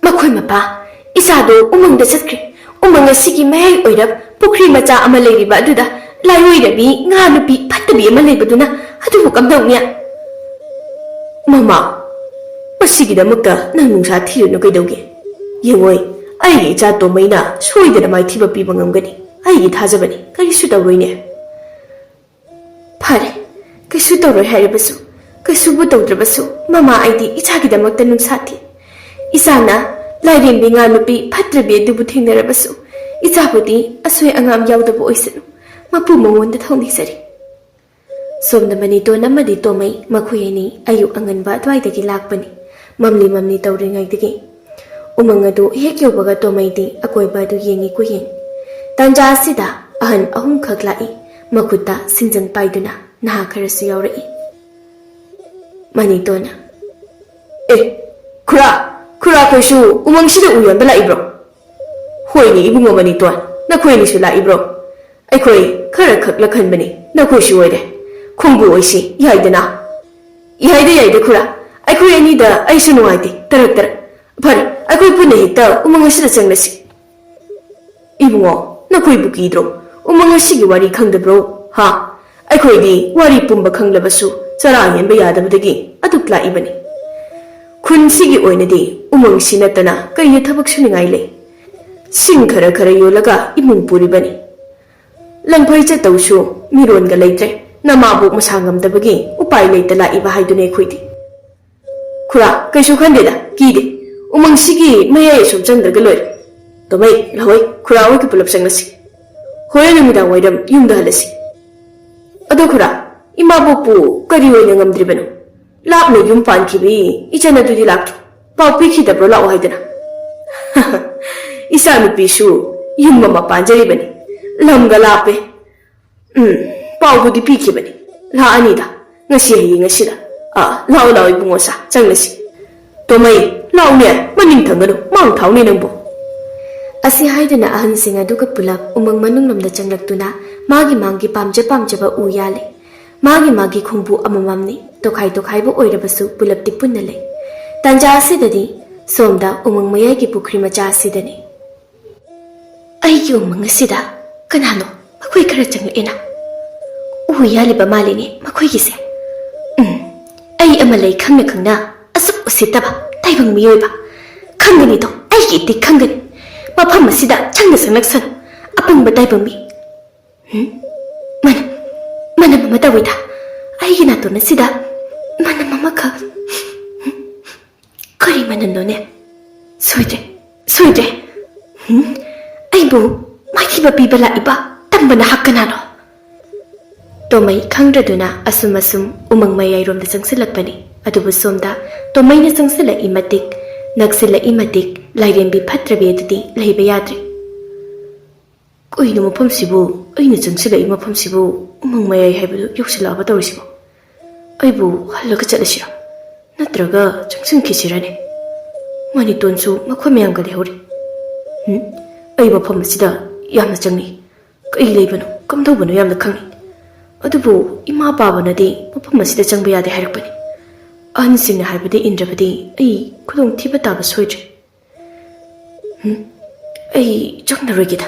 "ꯃꯈꯣꯏ ꯃꯄꯥ, ꯏꯆꯥꯗꯣ ꯎꯃꯪꯗ ꯆꯠꯈ꯭ꯔꯦ꯫ ꯎꯃꯪ ꯑꯁꯤꯒꯤ ꯃꯌꯥꯏ ꯑꯣꯏꯔꯞ ꯄꯨꯈ꯭ꯔꯤ ꯃꯆꯥ ꯑꯃ ꯂꯩꯔꯤꯕ ꯑꯗꯨꯗ ꯂꯥꯏꯑꯣꯏꯔꯕꯤ ꯉꯥ ꯅꯨꯄꯤ ꯐꯠꯇꯕꯤ ꯑꯃ ꯂꯩꯕꯗꯨꯅ ꯑꯗꯨꯕꯨ ꯀꯝꯗꯧꯅꯤ?" "ꯃꯃꯥ, ꯃꯁꯤꯒꯤꯗꯃꯛꯇ ꯅꯪ ꯅꯨꯡꯁꯥ ꯊꯤꯔꯨꯅꯨ ꯀꯩꯗꯧꯒꯦ? ꯌꯦꯡꯉꯣꯏ, ꯑꯩꯒꯤ ꯏꯆꯥ ꯇꯣꯝꯃꯩꯅ ꯁꯣꯏꯗꯅ ꯃꯥꯏꯊꯤꯕ ꯄꯤꯕ ꯉꯝꯒꯅꯤ꯫ ꯑꯩꯒꯤ ꯊꯥꯖꯕꯅꯤ, ꯀꯔꯤꯁꯨ ꯇꯧꯔꯣꯏꯅꯦ꯫" "ꯐꯔꯦ, ꯀꯩꯁꯨ ꯇꯧꯔꯣꯏ ꯍꯥꯏꯔꯕꯁꯨ, ꯀꯩꯁꯨꯕꯨ ꯇꯧꯗ꯭ꯔꯕꯁꯨ, ꯃꯃꯥ ꯑꯩꯗꯤ ꯏꯆꯥꯒꯤꯗꯃꯛꯇ ꯅꯨꯡꯁꯥ ꯊꯤ꯫ ꯏꯆꯥꯅ ꯂꯥꯏꯔꯦꯝꯕꯤ ꯉꯥ ꯅꯨꯄꯤ ꯐꯠꯇ꯭ꯔꯕꯤ ꯑꯗꯨꯕꯨ ꯊꯦꯡꯅꯔꯕꯁꯨ, ꯏꯆꯥꯕꯨꯗꯤ ꯑꯁꯣꯏ ꯑꯉꯥꯝ ꯌꯥꯎꯗꯕ ꯑꯣꯏꯁꯅꯨ꯫ ꯃꯄꯨ ꯃꯉꯣꯟꯗ ꯊꯧꯅꯤꯖꯔꯤ꯫" ꯁꯣꯝꯗ ꯃꯅꯤꯇꯣꯟ ꯑꯃꯗꯤ ꯇꯣꯃꯩ ꯃꯈꯣꯏ ꯑꯅꯤ ꯑꯌꯨꯛ ꯑꯉꯟꯕ ꯑꯗꯨꯋꯥꯏꯗꯒꯤ ꯂꯥꯛꯄꯅꯤ꯫ ꯃꯝꯂꯤ ꯃꯝꯂꯤ ꯇꯧꯔꯤꯉꯩꯗꯒꯤ ꯎꯃꯪ ꯑꯗꯨ ꯍꯦꯛ ꯌꯧꯕꯒ ꯇꯣꯃꯩꯗꯤ ꯑꯀꯣꯏꯕ ꯑꯗꯨ ꯌꯦꯡꯉꯤ ꯀꯨꯌꯦꯡ꯫ ꯇꯥꯟꯖꯥ ꯑꯁꯤꯗ ꯑꯍꯟ ꯑꯍꯨꯝꯈꯛ ꯂꯥꯛꯏ, ꯃꯈꯨꯠꯇ ꯁꯤꯡꯖꯪ ꯄꯥꯏꯗꯨꯅ ꯅꯍꯥ ꯈꯔꯁꯨ ꯌꯥꯎꯔꯛꯏ꯫ ꯃꯅꯤꯇꯣꯟꯅ, "ꯑꯦ, ꯈꯨꯔꯥ, ꯈꯨꯔꯥ ꯈꯣꯏꯁꯨ ꯎꯃꯪꯁꯤꯗ ꯎ ꯌꯣꯟꯕ ꯂꯥꯛꯏꯕ꯭ꯔꯣ?" "ꯍꯣꯏꯅꯦ ꯏꯕꯨꯡꯉꯣ ꯃꯅꯤꯇꯣꯟ, ꯅꯈꯣꯏ ꯑꯅꯤꯁꯨ ꯂꯥꯛꯏꯕ꯭ꯔꯣ? ꯑꯩꯈꯣꯏ ꯈꯔ ꯈꯛ ꯂꯥꯛꯍꯟꯕꯅꯤ, ꯅꯈꯣꯏꯁꯨ ꯑꯣꯏꯔꯦ꯫ ꯈꯣꯡꯕꯨ ꯑꯣꯏꯁꯤ, ꯌꯥꯏꯗꯅ?" "ꯌꯥꯏꯗ, ꯌꯥꯏꯗ ꯈꯨꯔꯥ, ꯑꯩꯈꯣꯏ ꯑꯅꯤꯗ ꯑꯩꯁꯨ ꯅꯨꯡꯉꯥꯏꯇꯦ, ꯇꯔꯛ ꯇꯔꯛ꯫ ꯐꯔꯦ, ꯑꯩꯈꯣꯏ ꯄꯨꯟꯅ ꯍꯦꯛꯇ ꯎꯃꯪ ꯑꯁꯤꯗ ꯆꯪꯂꯁꯤ꯫" "ꯏꯕꯨꯡꯉꯣ, ꯅꯈꯣꯏꯕꯨ ꯀꯤꯗ꯭ꯔꯣ? ꯎꯃꯪ ꯑꯁꯤꯒꯤ ꯋꯥꯔꯤ ꯈꯪꯗꯕ꯭ꯔꯣ? ꯍꯥ? ꯑꯩꯈꯣꯏꯗꯤ ꯋꯥꯔꯤ ꯄꯨꯝꯕ ꯈꯪꯂꯕꯁꯨ ꯆꯔꯥ ꯍꯦꯟꯕ ꯌꯥꯗꯕꯗꯒꯤ ꯑꯗꯨꯛ ꯂꯥꯛꯏꯕꯅꯤ꯫ ꯈꯨꯟꯁꯤꯒꯤ ꯑꯣꯏꯅꯗꯤ ꯎꯃꯪꯁꯤ ꯅꯠꯇꯅ ꯀꯩꯗ ꯊꯕꯛ ꯁꯨꯅꯤꯡꯉꯥꯏ ꯂꯩ? ꯁꯤꯡ ꯈꯔ ꯈꯔ ꯌꯣꯜꯂꯒ ꯏꯃꯨꯡ ꯄꯨꯔꯤꯕꯅꯤ꯫ ꯂꯪꯐꯩ ꯆꯠꯇꯧꯁꯨ ꯃꯤꯔꯣꯟꯒ ꯂꯩꯇ꯭ꯔꯦ, ꯅꯃꯥꯕꯣꯛ ꯃꯁꯥ ꯉꯝꯗꯕꯒꯤ ꯎꯄꯥꯏ ꯂꯩꯇ ꯂꯥꯛꯏꯕ ꯍꯥꯏꯗꯨꯅꯤ ꯑꯩꯈꯣꯏꯗꯤ꯫" "ꯈꯨꯔꯥ, ꯀꯩꯁꯨ ꯈꯟꯗꯦꯗ, ꯀꯤꯗꯦ꯫ ꯎꯃꯪꯁꯤꯒꯤ ꯃꯌꯥꯏ ꯑꯁꯨꯝ ꯆꯪꯗ꯭ꯔꯒ ꯂꯣꯏꯔꯦ꯫ ꯇꯣꯃꯩ, ꯂꯥꯛꯑꯣꯏ, ꯈꯨꯔꯥ ꯍꯣꯏꯒꯤ ꯄꯨꯂꯞ ꯆꯪꯂꯁꯤ꯫ ꯍꯣꯔꯦꯟ ꯅꯨꯃꯤꯗꯥꯡ ꯋꯥꯏꯔꯝ ꯌꯨꯝꯗ ꯍꯜꯂꯁꯤ꯫ ꯑꯗꯣ ꯈꯨꯔꯥ, ꯏꯃꯥꯕꯣꯛꯄꯨ ꯀꯔꯤ ꯑꯣꯏꯅ ꯉꯝꯗ꯭ꯔꯤꯕꯅꯣ? ꯂꯥꯞꯅ ꯌꯨꯝ ꯄꯥꯟꯈꯤꯕꯤ ꯏꯆꯟ ꯑꯗꯨꯗꯤ ꯂꯥꯛꯇ꯭ꯔꯣ?" ꯄꯥꯎ ꯄꯤꯈꯤꯗꯕ꯭ꯔꯣ ꯂꯥꯛꯑꯣ ꯍꯥꯏꯗꯅ? ꯏꯆꯥ ꯅꯨꯄꯤꯁꯨ ꯌꯨꯝ ꯑꯃ ꯄꯥꯟꯖꯔꯤꯕꯅꯤ, ꯂꯝꯒ ꯂꯥꯞꯄꯦ꯫ ꯎꯝ, ꯄꯥꯎꯕꯨꯗꯤ ꯄꯤꯈꯤꯕꯅꯤ, ꯂꯥꯛꯑꯅꯤꯗ, ꯉꯁꯤ ꯍꯌꯦꯡ ꯑꯁꯤꯗ꯫ ꯑꯥ, ꯂꯥꯛꯑꯣ ꯂꯥꯛꯑꯣ ꯏꯕꯨꯡꯉꯣ, ꯁꯥ, ꯆꯪꯂꯁꯤ꯫ ꯇꯣꯃꯩ, ꯂꯥꯛꯎꯅꯦ, ꯃꯅꯤꯡ ꯊꯪꯒꯅꯨ, ꯃꯥꯡ ꯊꯥꯎꯅꯦ ꯅꯪꯕꯨ꯫ ꯑꯁꯤ ꯍꯥꯏꯗꯨꯅ ꯑꯍꯟꯁꯤꯡ ꯑꯗꯨꯒ ꯄꯨꯂꯞ ꯎꯃꯪ ꯃꯅꯨꯡꯂꯣꯝꯗ ꯆꯪꯂꯛꯇꯨꯅ ꯃꯥꯒꯤ ꯃꯥꯒꯤ ꯄꯥꯝꯖ ꯄꯥꯝꯖꯕ ꯎ ꯌꯥꯜꯂꯤ꯫ ꯃꯥꯒꯤ ꯃꯥꯒꯤ ꯈꯣꯡꯕꯨ ꯑꯃꯃꯝꯅꯤ, ꯇꯣꯈꯥꯏ ꯇꯣꯈꯥꯏꯕ ꯑꯣꯏꯔꯕꯁꯨ ꯄꯨꯂꯞꯇꯤ ꯄꯨꯟꯅ ꯂꯩ꯫ ꯇꯥꯟꯖꯥ ꯑꯁꯤꯗꯗꯤ ꯁꯣꯝꯗ ꯎꯃꯪ ꯃꯌꯥꯏꯒꯤ ꯄꯨꯈ꯭ꯔꯤ ꯃꯆꯥ ꯑꯁꯤꯗꯅꯤ꯫ ꯑꯩꯒꯤ ꯎꯃꯪ ꯑꯁꯤꯗ ꯀꯅꯥꯅꯣ ꯃꯈꯣꯏ ꯈꯔ ꯆꯪꯂꯛꯑꯦꯅ? ꯎ ꯌꯥꯜꯂꯤꯕ ꯃꯥꯜꯂꯤꯅꯦ ꯃꯈꯣꯏꯒꯤꯁꯦ꯫ ꯎꯝ, ꯑꯩ ꯑꯃ ꯂꯩ ꯈꯪꯅ ꯈꯪꯅ ꯑꯁꯨꯛ ꯎꯁꯤꯠꯇꯕ ꯇꯥꯏꯕꯪ ꯃꯤꯑꯣꯏꯕ꯫ ꯈꯪꯒꯅꯤꯗꯣ, ꯑꯩꯒꯤ ꯏꯇꯤꯛ ꯈꯪꯒꯅꯤ꯫ ꯃꯐꯝ ꯑꯁꯤꯗ ꯆꯪꯅ ꯆꯪꯂꯛꯁꯅꯨ, ꯑꯄꯪꯕ ꯇꯥꯏꯕꯪ ꯃꯤ꯫ ꯎꯝ? ꯃꯅꯝ, ꯃꯅꯝ ꯑꯃ ꯇꯧꯏꯗ꯫ ꯑꯩꯒꯤ ꯅꯥꯇꯣꯟ ꯑꯁꯤꯗ ꯃꯅꯝ ꯑꯃꯈꯛ꯫ ꯎꯝ? ꯀꯔꯤ ꯃꯅꯝꯅꯣꯅꯦ? ꯁꯣꯏꯗ꯭ꯔꯦ, ꯁꯣꯏꯗ꯭ꯔꯦ꯫ ꯎꯝ? ꯑꯩꯕꯨ ꯃꯥꯏꯊꯤꯕ ꯄꯤꯕ ꯂꯥꯛꯏꯕ ꯇꯝꯕ ꯅꯍꯥꯛ ꯀꯅꯥꯅꯣ? ꯇꯣꯃꯩ ꯈꯪꯗ꯭ꯔꯗꯨꯅ ꯑꯁꯨꯝ ꯑꯁꯨꯝ ꯎꯃꯪ ꯃꯌꯥꯏꯔꯣꯝꯗ ꯆꯪꯁꯤꯜꯂꯛꯄꯅꯤ꯫ ꯑꯗꯨꯕꯨ ꯁꯣꯝꯗ ꯇꯣꯃꯩꯅ ꯆꯪꯁꯤꯜꯂꯛꯏ ꯃꯇꯤꯛ, ꯅꯛꯁꯤꯜꯂꯛꯏ ꯃꯇꯤꯛ ꯂꯥꯏꯔꯦꯝꯕꯤ ꯐꯠꯇ꯭ꯔꯕꯤ ꯑꯗꯨꯗꯤ ꯂꯩꯕ ꯌꯥꯗ꯭ꯔꯦ꯫ ꯀꯩꯅꯣ ꯃꯐꯝꯁꯤꯕꯨ, ꯑꯩꯅ ꯆꯪꯁꯤꯜꯂꯛꯏ ꯃꯐꯝꯁꯤꯕꯨ ꯎꯃꯪ ꯃꯌꯥꯏ ꯍꯥꯏꯕꯗꯨ ꯌꯧꯁꯤꯜꯂꯛꯑꯕ ꯇꯧꯔꯤꯁꯤꯕꯣ? ꯑꯩꯕꯨ ꯍꯜꯂꯒ ꯆꯠꯂꯁꯤꯔꯥ? ꯅꯠꯇ꯭ꯔꯒ ꯆꯪꯁꯤꯟꯈꯤꯁꯤꯔꯅꯦ? ꯃꯅꯤꯇꯣꯟꯁꯨ ꯃꯈꯣꯏ ꯃꯌꯥꯝꯒ ꯂꯩꯍꯧꯔꯤ꯫ ꯎꯝ? ꯑꯩ ꯃꯐꯝ ꯑꯁꯤꯗ ꯌꯥꯝꯅ ꯆꯪꯅꯤꯡꯏ꯫ ꯀꯩ ꯂꯩꯕꯅꯣ, ꯀꯝꯗꯧꯕꯅꯣ ꯌꯥꯝꯅ ꯈꯪꯅꯤꯡꯏ꯫ ꯑꯗꯨꯕꯨ ꯏꯃꯥ ꯄꯥꯕꯅꯗꯤ ꯃꯐꯝ ꯑꯁꯤꯗ ꯆꯪꯕ ꯌꯥꯗꯦ ꯍꯥꯏꯔꯛꯄꯅꯤ꯫ ꯑꯍꯟꯁꯤꯡꯅ ꯍꯥꯏꯕꯗ ꯏꯟꯗ꯭ꯔꯕꯗꯤ ꯑꯩ ꯈꯨꯗꯣꯡꯊꯤꯕ ꯇꯥꯕ ꯁꯣꯏꯗ꯭ꯔꯦ꯫ ꯎꯝ, ꯑꯩ ꯆꯪꯂꯔꯣꯏꯒꯦꯗ꯫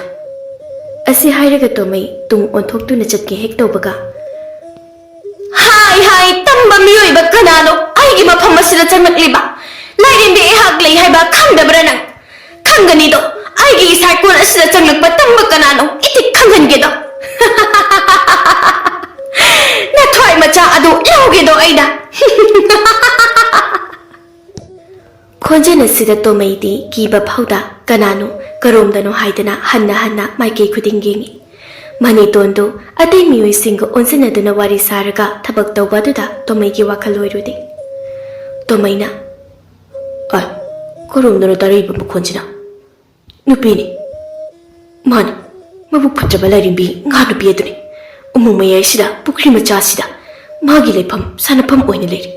ꯑꯁꯤ ꯍꯥꯏꯔꯒ ꯇꯣꯃꯩ ꯇꯨꯡ ꯑꯣꯟꯊꯣꯛꯇꯨꯅ ꯆꯠꯀꯦ ꯍꯦꯛ ꯇꯧꯕꯒ, ꯍꯥꯏ ꯍꯥꯏ, ꯇꯝꯕ ꯃꯤꯑꯣꯏꯕ ꯀꯅꯥꯅꯣ ꯑꯩꯒꯤ ꯃꯐꯝ ꯑꯁꯤꯗ ꯆꯪꯂꯛꯂꯤꯕ? ꯂꯥꯏꯔꯦꯝꯕꯤ ꯑꯩꯍꯥꯛ ꯂꯩ ꯍꯥꯏꯕ ꯈꯪꯗꯕ꯭ꯔꯥ ꯅꯪ? ꯈꯪꯒꯅꯤꯗꯣ, ꯑꯩꯒꯤ ꯏꯁꯥꯏꯀꯣꯟ ꯑꯁꯤꯗ ꯆꯪꯂꯛꯄ ꯇꯝꯕ ꯀꯅꯥꯅꯣ? ꯏꯇꯤꯛ ꯈꯪꯍꯟꯒꯦꯗꯣ꯫ ꯅꯊ꯭ꯋꯥꯏ ꯃꯆꯥ ꯑꯗꯨ ꯂꯧꯒꯦꯗꯣ ꯑꯩꯅ꯫ ꯈꯣꯟꯖꯦꯜ ꯑꯁꯤꯗ ꯇꯣꯃꯩꯗꯤ ꯀꯤꯕ ꯐꯥꯎꯗ ꯀꯅꯥꯅꯣ ꯀꯔꯣꯝꯗꯅꯣ ꯍꯥꯏꯗꯅ ꯍꯟꯅ ꯍꯟꯅ ꯃꯥꯏꯀꯩ ꯈꯨꯗꯤꯡ ꯌꯦꯡꯏ꯫ ꯃꯅꯤꯇꯣꯟꯗꯨ ꯑꯇꯩ ꯃꯤꯑꯣꯏꯁꯤꯡꯒ ꯑꯣꯟꯁꯤꯟꯅꯗꯨꯅ ꯋꯥꯔꯤ ꯁꯥꯔꯒ ꯊꯕꯛ ꯇꯧꯕ ꯑꯗꯨꯗ ꯇꯣꯃꯩꯒꯤ ꯋꯥꯈꯜ ꯑꯣꯏꯔꯨꯗꯦ꯫ ꯇꯣꯃꯩꯅ, ꯑ, ꯀꯔꯣꯝꯗꯅꯣ ꯇꯥꯔꯛꯏꯕ ꯃꯈꯣꯟꯁꯤꯅ? ꯅꯨꯄꯤꯅꯤ꯫ ꯃꯥꯅꯤ, ꯃꯕꯨꯛ ꯐꯠꯇ꯭ꯔꯕ ꯂꯥꯏꯔꯦꯝꯕꯤ ꯉꯥ ꯅꯨꯄꯤ ꯑꯗꯨꯅꯤ꯫ ꯎꯃꯪ ꯃꯌꯥꯏꯁꯤꯗ, ꯄꯨꯈ꯭ꯔꯤ ꯃꯆꯥꯁꯤꯗ ꯃꯥꯒꯤ ꯂꯩꯐꯝ ꯁꯥꯟꯅꯐꯝ ꯑꯣꯏꯅ ꯂꯩꯔꯤ꯫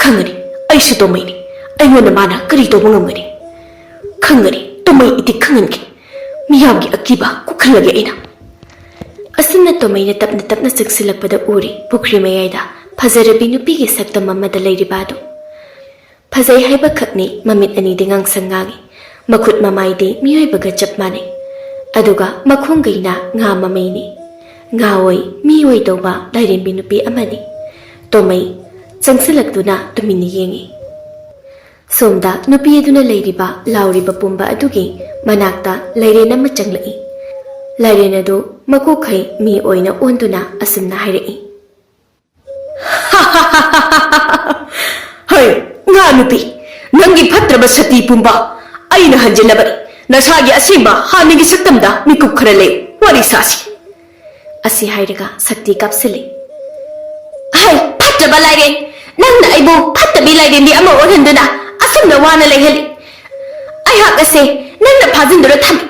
ꯈꯪꯒꯅꯤ, ꯑꯩꯁꯨ ꯇꯣꯃꯩꯅꯤ꯫ ꯑꯩꯉꯣꯟꯗ ꯃꯥꯅ ꯀꯔꯤ ꯇꯧꯕ ꯉꯝꯒꯅꯤ? ꯈꯪꯒꯅꯤ, ꯇꯣꯃꯩ ꯏꯇꯤꯛ ꯈꯪꯍꯟꯒꯦ꯫ ꯃꯤꯌꯥꯝꯒꯤ ꯑꯀꯤꯕ ꯀꯣꯛꯍꯜꯂꯒꯦ ꯑꯩꯅ꯫ ꯑꯁꯨꯝꯅ ꯇꯣꯃꯩꯅ ꯇꯞꯅ ꯇꯞꯅ ꯆꯪꯁꯤꯜꯂꯛꯄꯗ ꯎꯔꯤ ꯄꯨꯈ꯭ꯔꯤ ꯃꯌꯥꯏꯗ ꯐꯖꯔꯕꯤ ꯅꯨꯄꯤꯒꯤ ꯁꯛꯇꯝ ꯑꯃꯗ ꯂꯩꯔꯤꯕ ꯑꯗꯨ꯫ ꯐꯖꯩ ꯍꯥꯏꯕꯈꯛꯅꯤ, ꯃꯃꯤꯠ ꯑꯅꯤꯗꯤ ꯉꯥꯡꯁꯪ ꯉꯥꯡꯏ, ꯃꯈꯨꯠ ꯃꯃꯥꯏꯗꯤ ꯃꯤꯑꯣꯏꯕꯒ ꯆꯞ ꯃꯥꯟꯅꯩ, ꯑꯗꯨꯒ ꯃꯈꯣꯡꯒꯩꯅ ꯉꯥ ꯃꯃꯩꯅꯤ꯫ ꯉꯥ ꯑꯣꯏ, ꯃꯤ ꯑꯣꯏ ꯇꯧꯕ ꯂꯥꯏꯔꯦꯝꯕꯤ ꯅꯨꯄꯤ ꯑꯃꯅꯤ꯫ ꯇꯣꯃꯩ ꯆꯪꯁꯤꯜꯂꯛꯇꯨꯅ ꯇꯨꯃꯤꯟꯅ ꯌꯦꯡꯏ꯫ ꯁꯣꯝꯗ ꯅꯨꯄꯤ ꯑꯗꯨꯅ ꯂꯩꯔꯤꯕ ꯂꯥꯎꯔꯤꯕ ꯄꯨꯝꯕ ꯑꯗꯨꯒꯤ ꯃꯅꯥꯛꯇ ꯂꯥꯏꯔꯦꯟ ꯑꯃ ꯆꯪꯂꯛꯏ꯫ ꯂꯥꯏꯔꯦꯟ ꯑꯗꯨ ꯃꯀꯣꯛꯈꯩ ꯃꯤ ꯑꯣꯏꯅ ꯑꯣꯟꯗꯨꯅ ꯑꯁꯨꯝꯅ ꯍꯥꯏꯔꯛꯏ꯫ ꯍꯩ, ꯉꯥ ꯅꯨꯄꯤ, ꯅꯪꯒꯤ ꯐꯠꯇ꯭ꯔꯕ ꯁꯛꯇꯤ ꯄꯨꯝꯕ ꯑꯩꯅ ꯍꯟꯖꯤꯜꯂꯕꯅꯤ꯫ ꯅꯁꯥꯒꯤ ꯑꯁꯦꯡꯕ ꯍꯥꯟꯅꯒꯤ ꯁꯛꯇꯝꯗ ꯃꯤꯀꯨꯞ ꯈꯔ ꯂꯩ, ꯋꯥꯔꯤ ꯁꯥꯁꯤ꯫ ꯑꯁꯤ ꯍꯥꯏꯔꯒ ꯁꯛꯇꯤ ꯀꯥꯞꯁꯤꯜꯂꯤ꯫ ꯍꯩ, ꯐꯠꯇ꯭ꯔꯕ ꯂꯥꯏꯔꯦꯟ, ꯅꯪꯅ ꯑꯩꯕꯨ ꯐꯠꯇꯕꯤ ꯂꯥꯏꯔꯦꯟꯕꯤ ꯑꯃ ꯑꯣꯏꯍꯟꯗꯨꯅ ꯑꯁꯨꯝꯅ ꯋꯥꯅ ꯂꯩꯍꯜꯂꯤ꯫ ꯑꯩꯍꯥꯛ ꯑꯁꯦ ꯅꯪꯅ ꯐꯥꯖꯤꯟꯗꯨꯅ ꯊꯝꯃꯤ꯫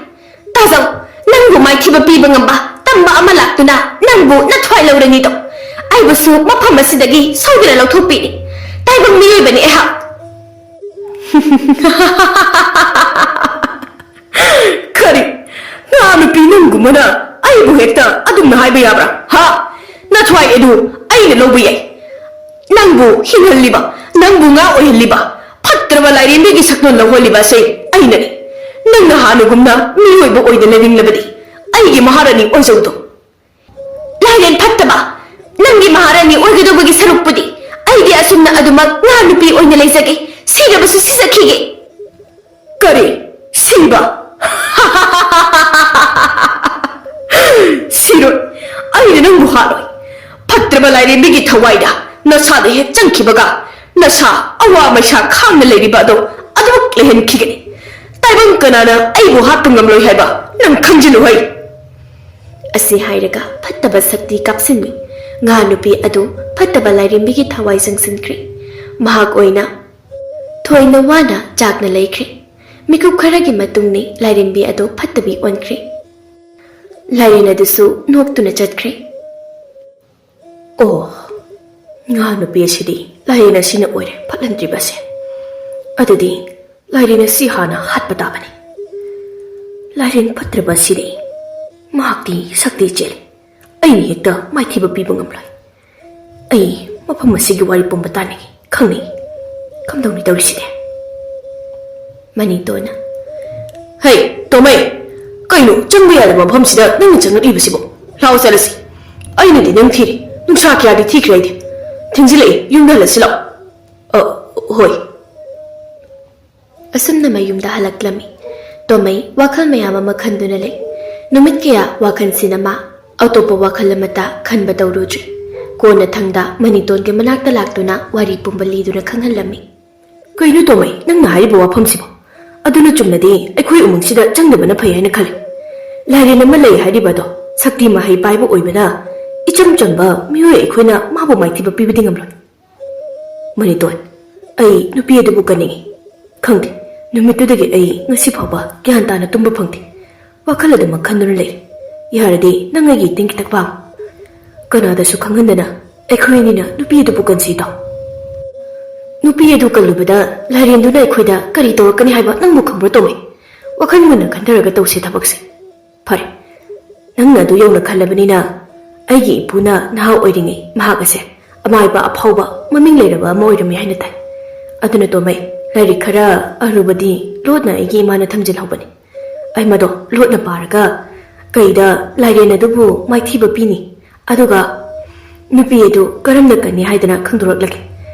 ꯇꯥꯖꯧ, ꯅꯪꯕꯨ ꯃꯥꯏꯊꯤꯕ ꯄꯤꯕ ꯉꯝꯕ ꯇꯝꯕ ꯑꯃ ꯂꯥꯛꯇꯨꯅ ꯅꯪꯕꯨ ꯅꯊ꯭ꯋꯥꯏ ꯂꯧꯔꯅꯤꯗꯣ꯫ ꯑꯩꯕꯨꯁꯨ ꯃꯐꯝ ꯑꯁꯤꯗꯒꯤ ꯁꯣꯏꯗꯅ ꯂꯧꯊꯣꯛꯄꯤꯔꯤ꯫ ꯇꯥꯏꯕꯪ ꯃꯤꯑꯣꯏꯕꯅꯤ ꯑꯩꯍꯥꯛ꯫ ꯀꯔꯤ? ꯉꯥ ꯅꯨꯄꯤ ꯅꯪꯒꯨꯝꯕꯅ ꯑꯩꯕꯨ ꯍꯦꯛꯇ ꯑꯗꯨꯝꯅ ꯍꯥꯏꯕ ꯌꯥꯕ꯭ꯔꯥ? ꯍꯥ? ꯅꯊ꯭ꯋꯥꯏ ꯑꯗꯨ ꯑꯩꯅ ꯂꯧꯕ ꯌꯥꯏ꯫ ꯅꯪꯕꯨ ꯍꯤꯡꯍꯜꯂꯤꯕ, ꯅꯪꯕꯨ ꯉꯥ ꯑꯣꯏꯍꯜꯂꯤꯕ, ꯐꯠꯇ꯭ꯔꯕ ꯂꯥꯏꯔꯦꯝꯕꯤꯒꯤ ꯁꯛꯇꯝ ꯂꯧꯍꯜꯂꯤꯕ ꯑꯁꯦ ꯑꯩꯅꯅꯤ꯫ ꯅꯪꯅ ꯍꯥꯟꯅꯒꯨꯝꯅ ꯃꯤꯑꯣꯏꯕ ꯑꯣꯏꯗꯅ ꯍꯤꯡꯂꯕꯗꯤ ꯑꯩꯒꯤ ꯃꯍꯥꯔꯥꯅꯤ ꯑꯣꯏꯖꯧꯗꯣ꯫ ꯂꯥꯏꯔꯦꯟ ꯐꯠꯇꯕ, ꯅꯪꯒꯤ ꯃꯍꯥꯔꯥꯅꯤ ꯑꯣꯏꯒꯗꯧꯕꯒꯤ ꯁꯔꯨꯛꯄꯨꯗꯤ ꯑꯩꯗꯤ ꯑꯁꯨꯝꯅ ꯑꯗꯨꯃꯛ ꯉꯥ ꯅꯨꯄꯤ ꯑꯣꯏꯅ ꯂꯩꯖꯒꯦ, ꯁꯤꯔꯕꯁꯨ ꯁꯤꯖꯈꯤꯒꯦ꯫ ꯀꯔꯤ? ꯁꯤꯕ? ꯁꯤꯔꯣꯏ, ꯑꯩꯅ ꯅꯪꯕꯨ ꯍꯥꯠꯂꯣꯏ꯫ ꯐꯠꯇ꯭ꯔꯕ ꯂꯥꯏꯔꯦꯝꯕꯤꯒꯤ ꯊꯋꯥꯏꯗ ꯅꯁꯥꯗ ꯍꯦꯛ ꯆꯪꯈꯤꯕꯒ ꯅꯁꯥ ꯑꯋꯥ ꯃꯩꯁꯥ ꯈꯥꯡꯅ ꯂꯩꯔꯤꯕ ꯑꯗꯣ ꯑꯗꯨꯃꯛ ꯂꯩꯍꯟꯈꯤꯒꯅꯤ꯫ ꯇꯥꯏꯕꯪ ꯀꯅꯥꯅ ꯑꯩꯕꯨ ꯍꯥꯠꯄ ꯉꯝꯂꯣꯏ ꯍꯥꯏꯕ ꯅꯪ ꯈꯪꯖꯤꯜꯂꯨ ꯍꯩ꯫ ꯑꯁꯤ ꯍꯥꯏꯔꯒ ꯐꯠꯇꯕ ꯁꯛꯇꯤ ꯀꯥꯞꯁꯤꯟꯃꯤ꯫ ꯉꯥ ꯅꯨꯄꯤ ꯑꯗꯨ ꯐꯠꯇꯕ ꯂꯥꯏꯔꯦꯝꯕꯤꯒꯤ ꯊꯋꯥꯏ ꯆꯪꯁꯤꯟꯈ꯭ꯔꯦ꯫ ꯃꯍꯥꯛ ꯑꯣꯏꯅ ꯊꯣꯏꯅ ꯋꯥꯅ ꯆꯥꯛꯅ ꯂꯩꯈ꯭ꯔꯦ꯫ ꯃꯤꯀꯨꯞ ꯈꯔꯒꯤ ꯃꯇꯨꯡꯅꯤ ꯂꯥꯏꯔꯦꯝꯕꯤ ꯑꯗꯨ ꯐꯠꯇꯕꯤ ꯑꯣꯟꯈ꯭ꯔꯦ꯫ ꯂꯥꯏꯔꯦꯟ ꯑꯗꯨꯁꯨ ꯅꯣꯛꯇꯨꯅ ꯆꯠꯈ꯭ꯔꯦ꯫ ꯑꯣ, ꯉꯥ ꯅꯨꯄꯤ ꯑꯁꯤꯗꯤ ꯂꯥꯏꯔꯦꯟ ꯑꯁꯤꯅ ꯑꯣꯏꯔꯦ ꯐꯠꯍꯟꯗ꯭ꯔꯤꯕꯁꯦ꯫ ꯑꯗꯨꯗꯤ ꯂꯥꯏꯔꯦꯟ ꯑꯁꯤ ꯍꯥꯟꯅ ꯍꯥꯠꯄ ꯇꯥꯕꯅꯤ꯫ ꯂꯥꯏꯔꯦꯟ ꯐꯠꯇ꯭ꯔꯕ ꯑꯁꯤꯗꯤ ꯃꯍꯥꯛꯇꯤ ꯁꯛꯇꯤ ꯆꯦꯜꯂꯤ꯫ ꯑꯩꯅ ꯍꯦꯛꯇ ꯃꯥꯏꯊꯤꯕ ꯄꯤꯕ ꯉꯝꯂꯣꯏ꯫ ꯑꯩ ꯃꯐꯝ ꯑꯁꯤꯒꯤ ꯋꯥꯔꯤ ꯄꯨꯝꯕ ꯇꯥꯅꯤꯡꯏ, ꯈꯪꯅꯤꯡꯏ꯫ ꯀꯝꯗꯧꯅꯤ ꯇꯧꯔꯤꯁꯤꯗꯤ? ꯃꯅꯤꯇꯣꯟꯅ, "ꯍꯩ, ꯇꯣꯃꯩ, ꯀꯩꯅꯣ ꯆꯪꯕ ꯌꯥꯗꯕ ꯃꯐꯝꯁꯤꯗ ꯅꯪꯅ ꯆꯪꯂꯛꯂꯤꯕꯁꯤꯕꯣ? ꯂꯥꯛꯑꯣ ꯆꯠꯂꯁꯤ꯫ ꯑꯩꯅꯗꯤ ꯅꯪ ꯊꯤꯔꯤ꯫ ꯅꯨꯡꯁꯥ ꯀꯌꯥꯗꯤ ꯊꯤꯈ꯭ꯔꯦ ꯑꯩꯗꯤ꯫ ꯊꯦꯡꯖꯤꯜꯂꯛꯏ, ꯌꯨꯝꯗ ꯍꯜꯂꯁꯤ ꯂꯥꯛꯑꯣ꯫" "ꯑ, ꯍꯣꯏ꯫" ꯑꯁꯨꯝꯅ ꯃꯌꯨꯝꯗ ꯍꯜꯂꯛꯂꯝꯃꯤ꯫ ꯇꯣꯃꯩ ꯋꯥꯈꯜ ꯃꯌꯥꯝ ꯑꯃ ꯈꯟꯗꯨꯅ ꯂꯩ꯫ ꯅꯨꯃꯤꯠ ꯀꯌꯥ ꯋꯥꯈꯜꯁꯤꯅ ꯃꯥ ꯑꯇꯣꯞꯄ ꯋꯥꯈꯜ ꯑꯃꯠꯇ ꯈꯟꯕ ꯇꯧꯔꯨꯗ꯭ꯔꯤ꯫ ꯀꯣꯟꯅꯊꯪꯗ ꯃꯅꯤꯇꯣꯟꯒꯤ ꯃꯅꯥꯛꯇ ꯂꯥꯛꯇꯨꯅ ꯋꯥꯔꯤ ꯄꯨꯝꯕ ꯂꯤꯗꯨꯅ ꯈꯪꯍꯜꯂꯝꯃꯤ꯫ "ꯀꯩꯅꯣ ꯇꯣꯃꯩ, ꯅꯪꯅ ꯍꯥꯏꯔꯤꯕ ꯋꯥꯐꯝꯁꯤꯕꯣ? ꯑꯗꯨꯅ ꯆꯨꯝꯂꯗꯤ ꯑꯩꯈꯣꯏ ꯎꯃꯪꯁꯤꯗ ꯆꯪꯗꯕꯅ ꯐꯩ ꯍꯥꯏꯅ ꯈꯜꯂꯤ꯫ ꯂꯥꯏꯔꯦꯟ ꯑꯃ ꯂꯩ ꯍꯥꯏꯔꯤꯕ ꯑꯗꯣ ꯁꯛꯇꯤ ꯃꯍꯩ ꯄꯥꯏꯕ ꯑꯣꯏꯕꯅ ꯏꯆꯝ ꯆꯝꯕ ꯃꯤꯑꯣꯏ ꯑꯩꯈꯣꯏꯅ ꯃꯥꯕꯨ ꯃꯥꯏꯊꯤꯕ ꯄꯤꯕꯗꯤ ꯉꯝꯂꯣꯏ꯫" "ꯃꯅꯤꯇꯣꯟ, ꯑꯩ ꯅꯨꯄꯤ ꯑꯗꯨꯕꯨ ꯀꯟꯅꯤꯡꯏ꯫ ꯈꯪꯗꯦ, ꯅꯨꯃꯤꯠꯇꯨꯗꯒꯤ ꯑꯩ ꯉꯁꯤ ꯐꯥꯎꯕ ꯒ꯭ꯌꯥꯟ ꯇꯥꯅ ꯇꯨꯝꯕ ꯐꯪꯗꯦ꯫ ꯋꯥꯈꯜ ꯑꯗꯨꯃꯛ ꯈꯟꯗꯨꯅ ꯂꯩꯔꯦ꯫ ꯌꯥꯔꯗꯤ ꯅꯪ ꯑꯩꯒꯤ ꯏꯇꯤꯡ ꯈꯤꯇꯪ ꯄꯥꯡꯉꯨ꯫ ꯀꯅꯥꯗꯁꯨ ꯈꯪꯍꯟꯗꯅ ꯑꯩꯈꯣꯏ ꯑꯅꯤꯅ ꯅꯨꯄꯤ ꯑꯗꯨꯕꯨ ꯀꯟꯁꯤ ꯇꯥꯎ꯫ ꯅꯨꯄꯤ ꯑꯗꯨ ꯀꯜꯂꯨꯕꯗ ꯂꯥꯏꯔꯦꯟꯗꯨꯅ ꯑꯩꯈꯣꯏꯗ ꯀꯔꯤ ꯇꯧꯔꯛꯀꯅꯤ ꯍꯥꯏꯕ ꯅꯪꯕꯨ ꯈꯪꯕ꯭ꯔꯣ ꯇꯣꯃꯩ? ꯋꯥꯈꯜ ꯃꯨꯟꯅ ꯈꯟꯊꯔꯒ ꯇꯧꯁꯤ ꯊꯕꯛꯁꯦ꯫" "ꯐꯔꯦ, ꯅꯪꯅ ꯑꯗꯨ ꯌꯧꯅ ꯈꯜꯂꯕꯅꯤꯅ ꯑꯩꯒꯤ ꯏꯄꯨꯅ ꯅꯍꯥ ꯑꯣꯏꯔꯤꯉꯩ ꯃꯍꯥꯛ ꯑꯁꯦ ꯑꯃꯥꯏꯕ ꯑꯐꯥꯎꯕ ꯃꯃꯤꯡ ꯂꯩꯔꯕ ꯑꯃ ꯑꯣꯏꯔꯝꯃꯤ ꯍꯥꯏꯅ ꯇꯥꯏ꯫ ꯑꯗꯨꯅ ꯇꯣꯃꯩ, ꯂꯥꯏꯔꯤꯛ ꯈꯔ ꯑꯔꯨꯕꯗꯤ ꯂꯣꯠꯅ ꯑꯩꯒꯤ ꯏꯃꯥꯅ ꯊꯝꯖꯤꯜꯍꯧꯕꯅꯤ꯫ ꯑꯩ ꯃꯗꯣ ꯂꯣꯠꯅ ꯄꯥꯔꯒ ꯀꯩꯗ ꯂꯥꯏꯔꯦꯟ ꯑꯗꯨꯕꯨ ꯃꯥꯏꯊꯤꯕ ꯄꯤꯅꯤ꯫ ꯑꯗꯨꯒ ꯅꯨꯄꯤ ꯑꯗꯨ ꯀꯔꯝꯅ ꯀꯟꯅꯤ ꯍꯥꯏꯗꯅ ꯈꯪꯗꯣꯔꯛꯂꯒꯦ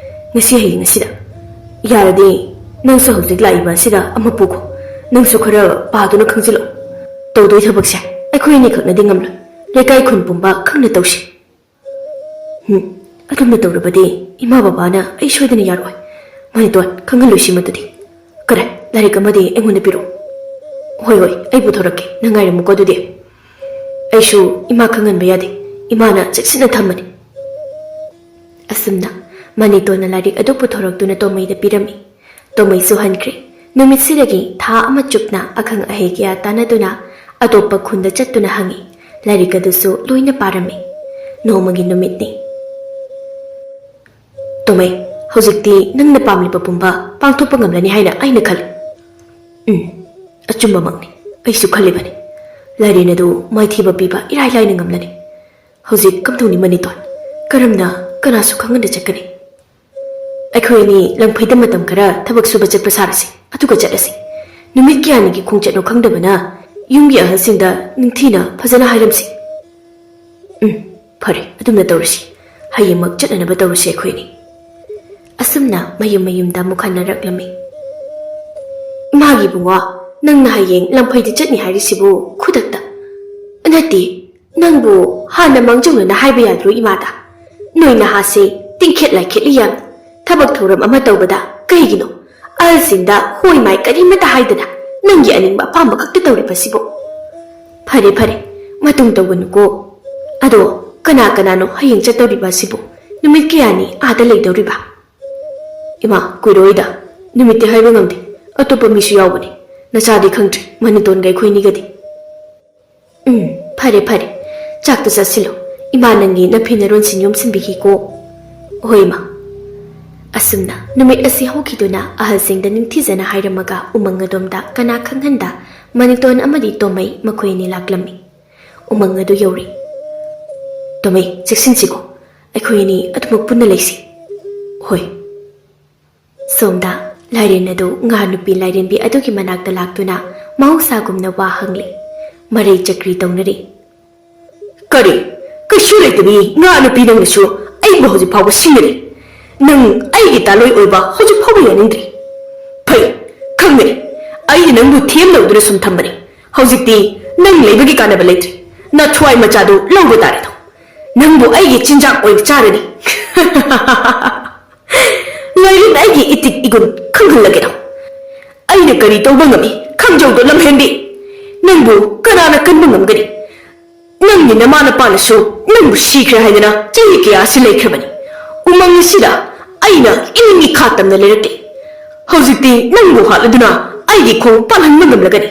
ꯉꯁꯤ ꯍꯌꯦꯡ ꯑꯁꯤꯗ꯫ ꯌꯥꯔꯗꯤ ꯅꯪꯁꯨ ꯍꯧꯖꯤꯛ ꯂꯥꯛꯏꯕ ꯑꯁꯤꯗ ꯑꯃ ꯄꯨꯈꯣ꯫ ꯅꯪꯁꯨ ꯈꯔ ꯄꯥꯗꯨꯅ ꯈꯪꯖꯤꯜꯂꯣ꯫ ꯇꯧꯗꯣꯏ ꯊꯕꯛꯁꯦ ꯑꯩꯈꯣꯏ ꯑꯅꯤꯈꯛꯅꯗꯤ ꯉꯝꯂꯣꯏ꯫ ꯂꯩꯀꯥꯏ ꯈꯨꯟ ꯄꯨꯝꯕ ꯈꯪꯅ ꯇꯧꯁꯤ꯫" "ꯎꯝ, ꯑꯗꯨꯝꯅ ꯇꯧꯔꯕꯗꯤ ꯏꯃꯥ ꯕꯕꯥꯅ ꯑꯩ ꯁꯣꯏꯗꯅ ꯌꯥꯔꯣꯏ꯫ ꯃꯅꯤꯇꯣꯟ, ꯈꯪꯍꯜꯂꯨꯁꯤ ꯃꯗꯨꯗꯤ꯫ ꯀꯔꯦ, ꯂꯥꯏꯔꯤꯛ ꯑꯃꯗꯤ ꯑꯩꯉꯣꯟꯗ ꯄꯤꯔꯛꯎ꯫" "ꯍꯣꯏ, ꯍꯣꯏ, ꯑꯩ ꯄꯨꯊꯣꯔꯛꯀꯦ꯫ ꯅꯪ ꯉꯥꯏꯔꯝꯃꯨꯀꯣ ꯑꯗꯨꯗꯤ꯫ ꯑꯩꯁꯨ ꯏꯃꯥ ꯈꯪꯍꯟꯕ ꯌꯥꯗꯦ꯫ ꯏꯃꯥꯅ ꯆꯦꯛꯁꯤꯟꯅ ꯊꯝꯕꯅꯤ꯫" ꯑꯁꯨꯝꯅ ꯃꯅꯤꯇꯣꯟꯅ ꯂꯥꯏꯔꯤꯛ ꯑꯗꯨ ꯄꯨꯊꯣꯔꯛꯇꯨꯅ ꯇꯣꯃꯩꯗ ꯄꯤꯔꯝꯃꯤ꯫ ꯇꯣꯃꯩꯁꯨ ꯍꯟꯈ꯭ꯔꯦ꯫ ꯅꯨꯃꯤꯠꯁꯤꯗꯒꯤ ꯊꯥ ꯑꯃ ꯆꯨꯞꯅ ꯑꯈꯪ ꯑꯍꯩ ꯀꯌꯥ ꯇꯥꯟꯅꯗꯨꯅ ꯑꯇꯣꯞꯄ ꯈꯨꯟꯗ ꯆꯠꯇꯨꯅ ꯍꯪꯉꯤ꯫ ꯂꯥꯏꯔꯤꯛ ꯑꯗꯨꯁꯨ ꯂꯣꯏꯅ ꯄꯥꯔꯝꯃꯤ꯫ ꯅꯣꯡꯃꯒꯤ ꯅꯨꯃꯤꯠꯅꯤ꯫ ꯇꯣꯃꯩ, ꯍꯧꯖꯤꯛꯇꯤ ꯅꯪꯅ ꯄꯥꯝꯂꯤꯕ ꯄꯨꯝꯕ ꯄꯥꯡꯊꯣꯛꯄ ꯉꯝꯂꯅꯤ ꯍꯥꯏꯅ ꯑꯩꯅ ꯈꯜꯂꯤ꯫ ꯎꯝ, ꯑꯆꯨꯝꯕꯃꯛꯅꯤ꯫ ꯑꯩꯁꯨ ꯈꯜꯂꯤꯕꯅꯤ꯫ ꯂꯥꯏꯔꯦꯟ ꯑꯗꯨ ꯃꯥꯏꯊꯤꯕ ꯄꯤꯕ ꯏꯔꯥꯏ ꯂꯥꯏꯅ ꯉꯝꯂꯅꯤ꯫ ꯍꯧꯖꯤꯛ ꯀꯝꯗꯧꯅꯤ ꯃꯅꯤꯇꯣꯟ? ꯀꯔꯝꯅ ꯀꯅꯥꯁꯨ ꯈꯪꯍꯟꯗ ꯆꯠꯀꯅꯤ? ꯑꯩꯈꯣꯏ ꯑꯅꯤ ꯂꯪꯐꯩꯗ ꯃꯇꯝ ꯈꯔ ꯊꯕꯛ ꯁꯨꯕ ꯆꯠꯄ ꯁꯥꯔꯁꯤ, ꯑꯗꯨꯒ ꯆꯠꯂꯁꯤ꯫ ꯅꯨꯃꯤꯠ ꯀꯌꯥꯅꯤꯒꯤ ꯈꯣꯡꯆꯠꯅꯣ ꯈꯪꯗꯕꯅ ꯌꯨꯝꯒꯤ ꯑꯍꯜꯁꯤꯡꯗ ꯅꯤꯡꯊꯤꯅ ꯐꯖꯅ ꯍꯥꯏꯔꯝꯁꯤ꯫ ꯎꯝ, ꯐꯔꯦ, ꯑꯗꯨꯝꯅ ꯇꯧꯔꯁꯤ꯫ ꯍꯌꯦꯡꯃꯛ ꯆꯠꯅꯅꯕ ꯇꯧꯔꯁꯤ ꯑꯩꯈꯣꯏ ꯑꯅꯤ꯫ ꯑꯁꯨꯝꯅ ꯃꯌꯨꯝ ꯃꯌꯨꯝꯗ ꯑꯃꯨꯛ ꯍꯟꯅꯔꯛꯂꯝꯃꯤ꯫ ꯏꯃꯥꯒꯤ ꯏꯕꯨꯡꯉꯣ, ꯅꯪꯅ ꯍꯌꯦꯡ ꯂꯪꯐꯩꯗ ꯆꯠꯅꯤ ꯍꯥꯏꯔꯤꯁꯤꯕꯨ ꯈꯨꯗꯛꯇ? ꯅꯠꯇꯦ, ꯅꯪꯕꯨ ꯍꯥꯟꯅ ꯃꯥꯡꯖꯧꯅꯅ ꯍꯥꯏꯕ ꯌꯥꯗ꯭ꯔꯣ ꯏꯃꯥꯗ? ꯅꯣꯏ ꯅꯍꯥꯁꯦ ꯇꯤꯡꯈꯦꯠ ꯂꯥꯏꯈꯦꯠꯂꯤ ꯌꯥꯝ꯫ ꯊꯕꯛ ꯊꯧꯔꯝ ꯑꯃ ꯇꯧꯕꯗ ꯀꯩꯒꯤꯅꯣ ꯑꯍꯜꯁꯤꯡꯗ ꯍꯣꯏ ꯃꯥꯏ ꯀꯔꯤꯃꯇ ꯍꯥꯏꯗꯅ ꯅꯪꯒꯤ ꯑꯅꯤꯡꯕ ꯑꯄꯥꯝꯕ ꯈꯛꯇ ꯇꯧꯔꯤꯕꯁꯤꯕꯣ? ꯐꯔꯦ ꯐꯔꯦ, ꯃꯇꯨꯡ ꯇꯧꯒꯅꯨꯀꯣ꯫ ꯑꯗꯣ ꯀꯅꯥ ꯀꯅꯥꯅꯣ ꯍꯌꯦꯡ ꯆꯠꯇꯧꯔꯤꯕ ꯑꯁꯤꯕꯨ? ꯅꯨꯃꯤꯠ ꯀꯌꯥꯅꯤ ꯑꯥꯗ ꯂꯩꯗꯧꯔꯤꯕ? ꯏꯃꯥ, ꯀꯨꯏꯔꯣꯏꯗ꯫ ꯅꯨꯃꯤꯠꯇꯤ ꯍꯥꯏꯕ ꯉꯝꯗꯦ꯫ ꯑꯇꯣꯞꯄ ꯃꯤꯁꯨ ꯌꯥꯎꯕꯅꯤ꯫ ꯅꯆꯥꯗꯤ ꯈꯪꯗ꯭ꯔꯤ, ꯃꯅꯤꯇꯣꯟꯒ ꯑꯩꯈꯣꯏꯅꯤꯒꯗꯤ꯫ ꯎꯝ, ꯐꯔꯦ ꯐꯔꯦ, ꯆꯥꯛꯇꯨ ꯆꯥꯁꯤꯜꯂꯣ꯫ ꯏꯃꯥ ꯅꯪꯒꯤ ꯅꯐꯤ ꯅꯔꯣꯟꯁꯤꯡ ꯌꯣꯝꯁꯤꯟꯕꯤꯈꯤꯀꯣ꯫ ꯍꯣꯏ ꯏꯃꯥ꯫ ꯑꯁꯨꯝꯅ ꯅꯨꯃꯤꯠ ꯑꯁꯤ ꯍꯧꯈꯤꯗꯨꯅ ꯑꯍꯜꯁꯤꯡꯗ ꯅꯤꯡꯊꯤꯖꯅ ꯍꯥꯏꯔꯝꯃꯒ ꯎꯃꯪ ꯑꯗꯣꯝꯗ ꯀꯅꯥ ꯈꯪꯍꯟꯗ ꯃꯅꯤꯇꯣꯟ ꯑꯃꯗꯤ ꯇꯣꯃꯩ ꯃꯈꯣꯏ ꯑꯅꯤ ꯂꯥꯛꯂꯝꯃꯤ꯫ ꯎꯃꯪ ꯑꯗꯨ ꯌꯧꯔꯦ꯫ ꯇꯣꯃꯩ, ꯆꯦꯛꯁꯤꯟꯁꯤꯀꯣ꯫ ꯑꯩꯈꯣꯏ ꯑꯅꯤ ꯑꯗꯨꯃꯛ ꯄꯨꯟꯅ ꯂꯩꯁꯤ꯫ ꯍꯣꯏ꯫ ꯁꯣꯝꯗ ꯂꯥꯏꯔꯦꯟ ꯑꯗꯨ ꯉꯥ ꯅꯨꯄꯤ ꯂꯥꯏꯔꯦꯟꯕꯤ ꯑꯗꯨꯒꯤ ꯃꯅꯥꯛꯇ ꯂꯥꯛꯇꯨꯅ ꯃꯍꯧꯁꯥꯒꯨꯝꯅ ꯋꯥ ꯍꯪꯂꯤ꯫ ꯃꯔꯩ ꯆꯀ꯭ꯔꯤ ꯇꯧꯅꯔꯤ꯫ ꯀꯔꯤ? ꯀꯩꯁꯨ ꯂꯩꯇꯕꯤ ꯉꯥ ꯅꯨꯄꯤ ꯅꯪꯅꯁꯨ ꯑꯩꯕꯨ ꯍꯧꯖꯤꯛ ꯐꯥꯎꯕ ꯁꯤꯡꯅꯔꯤ꯫ ꯅꯪ ꯑꯩꯒꯤ ꯇꯥꯂꯣꯏ ꯑꯣꯏꯕ ꯍꯧꯖꯤꯛ ꯐꯥꯎꯕ ꯌꯥꯅꯤꯡꯗ꯭ꯔꯤ꯫ ꯐꯩ, ꯈꯪꯗ꯭ꯔꯤ꯫ ꯑꯩꯅ ꯅꯪꯕꯨ ꯊꯦꯝ ꯂꯧꯗꯨꯅ ꯁꯨꯝ ꯊꯝꯕꯅꯤ꯫ ꯍꯧꯖꯤꯛꯇꯤ ꯅꯪ ꯂꯩꯕꯒꯤ ꯀꯥꯟꯅꯕ ꯂꯩꯇ꯭ꯔꯤ꯫ ꯅꯊ꯭ꯋꯥꯏ ꯃꯆꯥꯗꯨ ꯂꯧꯕ ꯇꯥꯔꯦꯗꯣ꯫ ꯅꯪꯕꯨ ꯑꯩꯒꯤ ꯆꯤꯟꯖꯥꯛ ꯑꯣꯏꯅ ꯆꯥꯔꯅꯤ꯫ ꯂꯥꯏꯔꯦꯟ ꯑꯩꯒꯤ ꯏꯇꯤꯛ ꯏꯒꯨꯟ ꯈꯪꯍꯜꯂꯒꯦꯗꯣ꯫ ꯑꯩꯅ ꯀꯔꯤ ꯇꯧꯕ ꯉꯝꯃꯤ ꯈꯪꯖꯧꯗꯣ ꯂꯝꯍꯦꯟꯕꯤ꯫ ꯅꯪꯕꯨ ꯀꯅꯥꯅ ꯀꯟꯕ ꯉꯝꯒꯅꯤ? ꯅꯪꯒꯤ ꯅꯃꯥ ꯅꯄꯥꯅꯁꯨ ꯅꯪꯕꯨ ꯁꯤꯈ꯭ꯔꯦ ꯍꯥꯏꯗꯅ ꯆꯍꯤ ꯀꯌꯥꯁꯤ ꯂꯩꯈ꯭ꯔꯕꯅꯤ꯫ ꯎꯃꯪ ꯑꯁꯤꯗ ꯑꯩꯅ ꯏꯅꯤꯡ ꯏꯈꯥ ꯇꯝꯅ ꯂꯩꯔꯛꯂꯤ꯫ ꯍꯧꯖꯤꯛꯇꯤ ꯅꯪꯕꯨ ꯍꯥꯠꯂꯗꯨꯅ ꯑꯩꯒꯤ ꯈꯣꯡ ꯄꯥꯜꯍꯟꯕ ꯉꯝꯂꯒꯅꯤ꯫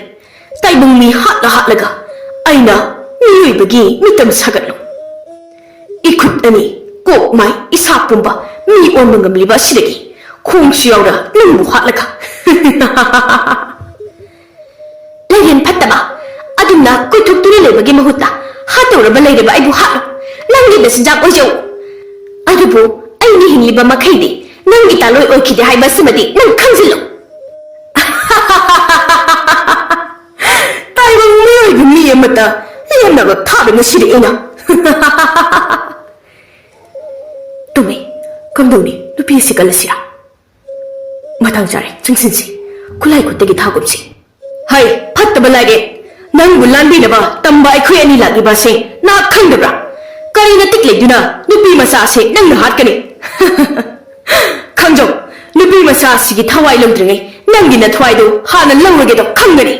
ꯇꯥꯏꯕꯪ ꯃꯤ ꯍꯥꯠꯂ ꯍꯥꯠꯂꯒ ꯑꯩꯅ ꯃꯤꯑꯣꯏꯕꯒꯤ ꯃꯤꯇꯝ ꯁꯥꯒꯠꯂꯨ꯫ ꯏꯈꯨꯠ ꯑꯅꯤ, ꯀꯣꯛ ꯃꯥꯏ ꯏꯁꯥ ꯄꯨꯝꯕ ꯃꯤ ꯑꯣꯟꯕ ꯉꯝꯂꯤꯕ ꯑꯁꯤꯗꯒꯤ ꯈꯣꯡꯁꯨ ꯌꯥꯎꯅ ꯅꯪꯕꯨ ꯍꯥꯠꯂꯒ꯫ ꯂꯩꯔꯦꯟ ꯐꯠꯇꯕ, ꯑꯗꯨꯝꯅ ꯀꯣꯏꯊꯣꯛꯇꯨꯅ ꯂꯩꯕꯒꯤ ꯃꯍꯨꯠꯇ ꯍꯥꯠꯇꯧꯔꯕ ꯂꯩꯔꯕ ꯑꯩꯕꯨ ꯍꯥꯠꯂꯨ꯫ ꯅꯪꯒꯤ ꯃꯆꯤꯟꯖꯥꯛ ꯑꯣꯏꯖꯧ꯫ ꯑꯗꯨꯕꯨ ꯑꯩꯅ ꯍꯤꯡꯂꯤꯕ ꯃꯈꯩꯗꯤ ꯅꯪꯒꯤ ꯇꯥꯂꯣꯏ ꯑꯣꯏꯈꯤꯗꯦ ꯍꯥꯏꯕ ꯑꯁꯤꯃꯗꯤ ꯅꯪ ꯈꯪꯖꯤꯜꯂꯨ꯫ ꯇꯥꯏꯕꯪ ꯃꯤꯑꯣꯏꯕ ꯃꯤ ꯑꯃꯇ ꯂꯦꯝꯅꯕ ꯊꯥꯗ ꯉꯁꯤꯗꯤ ꯑꯩꯅ꯫ ꯇꯨꯝꯃꯤ, ꯀꯝꯗꯧꯅꯤ? ꯅꯨꯄꯤ ꯑꯁꯤ ꯀꯜꯂꯁꯤꯔꯥ? ꯃꯇꯥꯡ ꯆꯥꯔꯦ, ꯆꯪꯁꯤꯟꯁꯤ꯫ ꯈꯨꯠꯂꯥꯏ ꯈꯨꯠꯇꯒꯤ ꯊꯥꯒꯨꯝꯁꯤ꯫ ꯍꯩ, ꯐꯠꯇꯕ ꯂꯥꯏꯔꯦ! ꯅꯪꯕꯨ ꯂꯥꯟꯕꯤꯅꯕ ꯇꯝꯕ ꯑꯩꯈꯣꯏ ꯑꯅꯤ ꯂꯥꯛꯂꯤꯕ ꯑꯁꯦ ꯅꯍꯥꯛ ꯈꯪꯗꯕ꯭ꯔꯥ? ꯀꯔꯤ ꯅꯇꯤꯛ ꯂꯩꯗꯨꯅ ꯅꯨꯄꯤ ꯃꯆꯥ ꯑꯁꯦ ꯅꯪꯅ ꯍꯥꯠꯀꯅꯤ? ꯈꯪꯖꯧ, ꯅꯨꯄꯤ ꯃꯆꯥ ꯑꯁꯤꯒꯤ ꯊꯋꯥꯏ ꯂꯧꯗ꯭ꯔꯤꯉꯩ ꯅꯪꯒꯤ ꯅꯊ꯭ꯋꯥꯏꯗꯨ ꯍꯥꯟꯅ ꯂꯧꯔꯒꯦꯗꯣ ꯈꯪꯒꯅꯤ꯫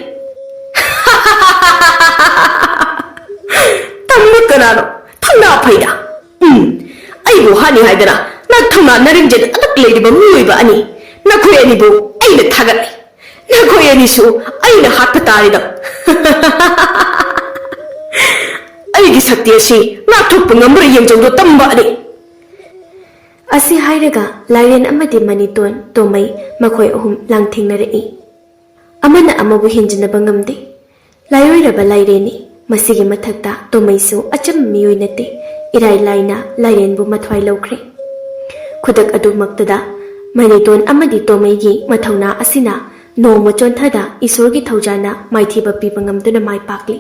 ꯇꯝꯕ ꯀꯅꯥꯅꯣ? ꯊꯧꯅꯥ ꯐꯩꯗ꯫ ꯎꯝ, ꯑꯩꯕꯨ ꯍꯥꯠꯅꯤ ꯍꯥꯏꯗꯅ ꯅꯊꯧꯅꯥ ꯅꯔꯤꯡꯖꯦꯜ ꯑꯗꯨꯛ ꯂꯩꯔꯤꯕ ꯃꯤꯑꯣꯏꯕ ꯑꯅꯤ, ꯅꯈꯣꯏ ꯑꯅꯤꯕꯨ ꯑꯩꯅ ꯊꯥꯒꯠꯂꯤ꯫ ꯅꯈꯣꯏ ꯑꯅꯤꯁꯨ ꯑꯩꯅ ꯍꯥꯠꯄ ꯇꯥꯔꯦꯗꯣ꯫ ꯑꯩꯒꯤ ꯁꯛꯇꯤ ꯑꯁꯤ ꯉꯥꯛꯊꯣꯛꯄ ꯉꯝꯕ꯭ꯔꯥ ꯌꯦꯡꯖꯧꯗꯣ ꯇꯝꯕ ꯑꯅꯤ꯫ ꯑꯁꯤ ꯍꯥꯏꯔꯒ ꯂꯥꯏꯔꯦꯟ ꯑꯃꯗꯤ ꯃꯅꯤꯇꯣꯟ, ꯇꯣꯃꯩ ꯃꯈꯣꯏ ꯑꯍꯨꯝ ꯂꯥꯡꯊꯦꯡꯅꯔꯛꯏ꯫ ꯑꯃꯅ ꯑꯃꯕꯨ ꯍꯦꯟꯖꯤꯟꯅꯕ ꯉꯝꯗꯦ꯫ ꯂꯥꯏꯑꯣꯏꯔꯕ ꯂꯥꯏꯔꯦꯟꯅꯤ꯫ ꯃꯁꯤꯒꯤ ꯃꯊꯛꯇ ꯇꯣꯃꯩꯁꯨ ꯑꯆꯝꯕ ꯃꯤꯑꯣꯏ ꯅꯠꯇꯦ꯫ ꯏꯔꯥꯏ ꯂꯥꯏꯅ ꯂꯥꯏꯔꯦꯟꯕꯨ ꯃꯊ꯭ꯋꯥꯏ ꯂꯧꯈ꯭ꯔꯦ꯫ ꯈꯨꯗꯛ ꯑꯗꯨꯃꯛꯇꯗ ꯃꯅꯤꯇꯣꯟ ꯑꯃꯗꯤ ꯇꯣꯃꯩꯒꯤ ꯃꯊꯧꯅꯥ ꯑꯁꯤꯅ ꯅꯣꯡꯃ ꯆꯣꯟꯊꯗ ꯏꯁꯣꯔꯒꯤ ꯊꯧꯖꯥꯜꯅ ꯃꯥꯏꯊꯤꯕ ꯄꯤꯕ ꯉꯝꯗꯨꯅ ꯃꯥꯏ ꯄꯥꯛꯂꯤ꯫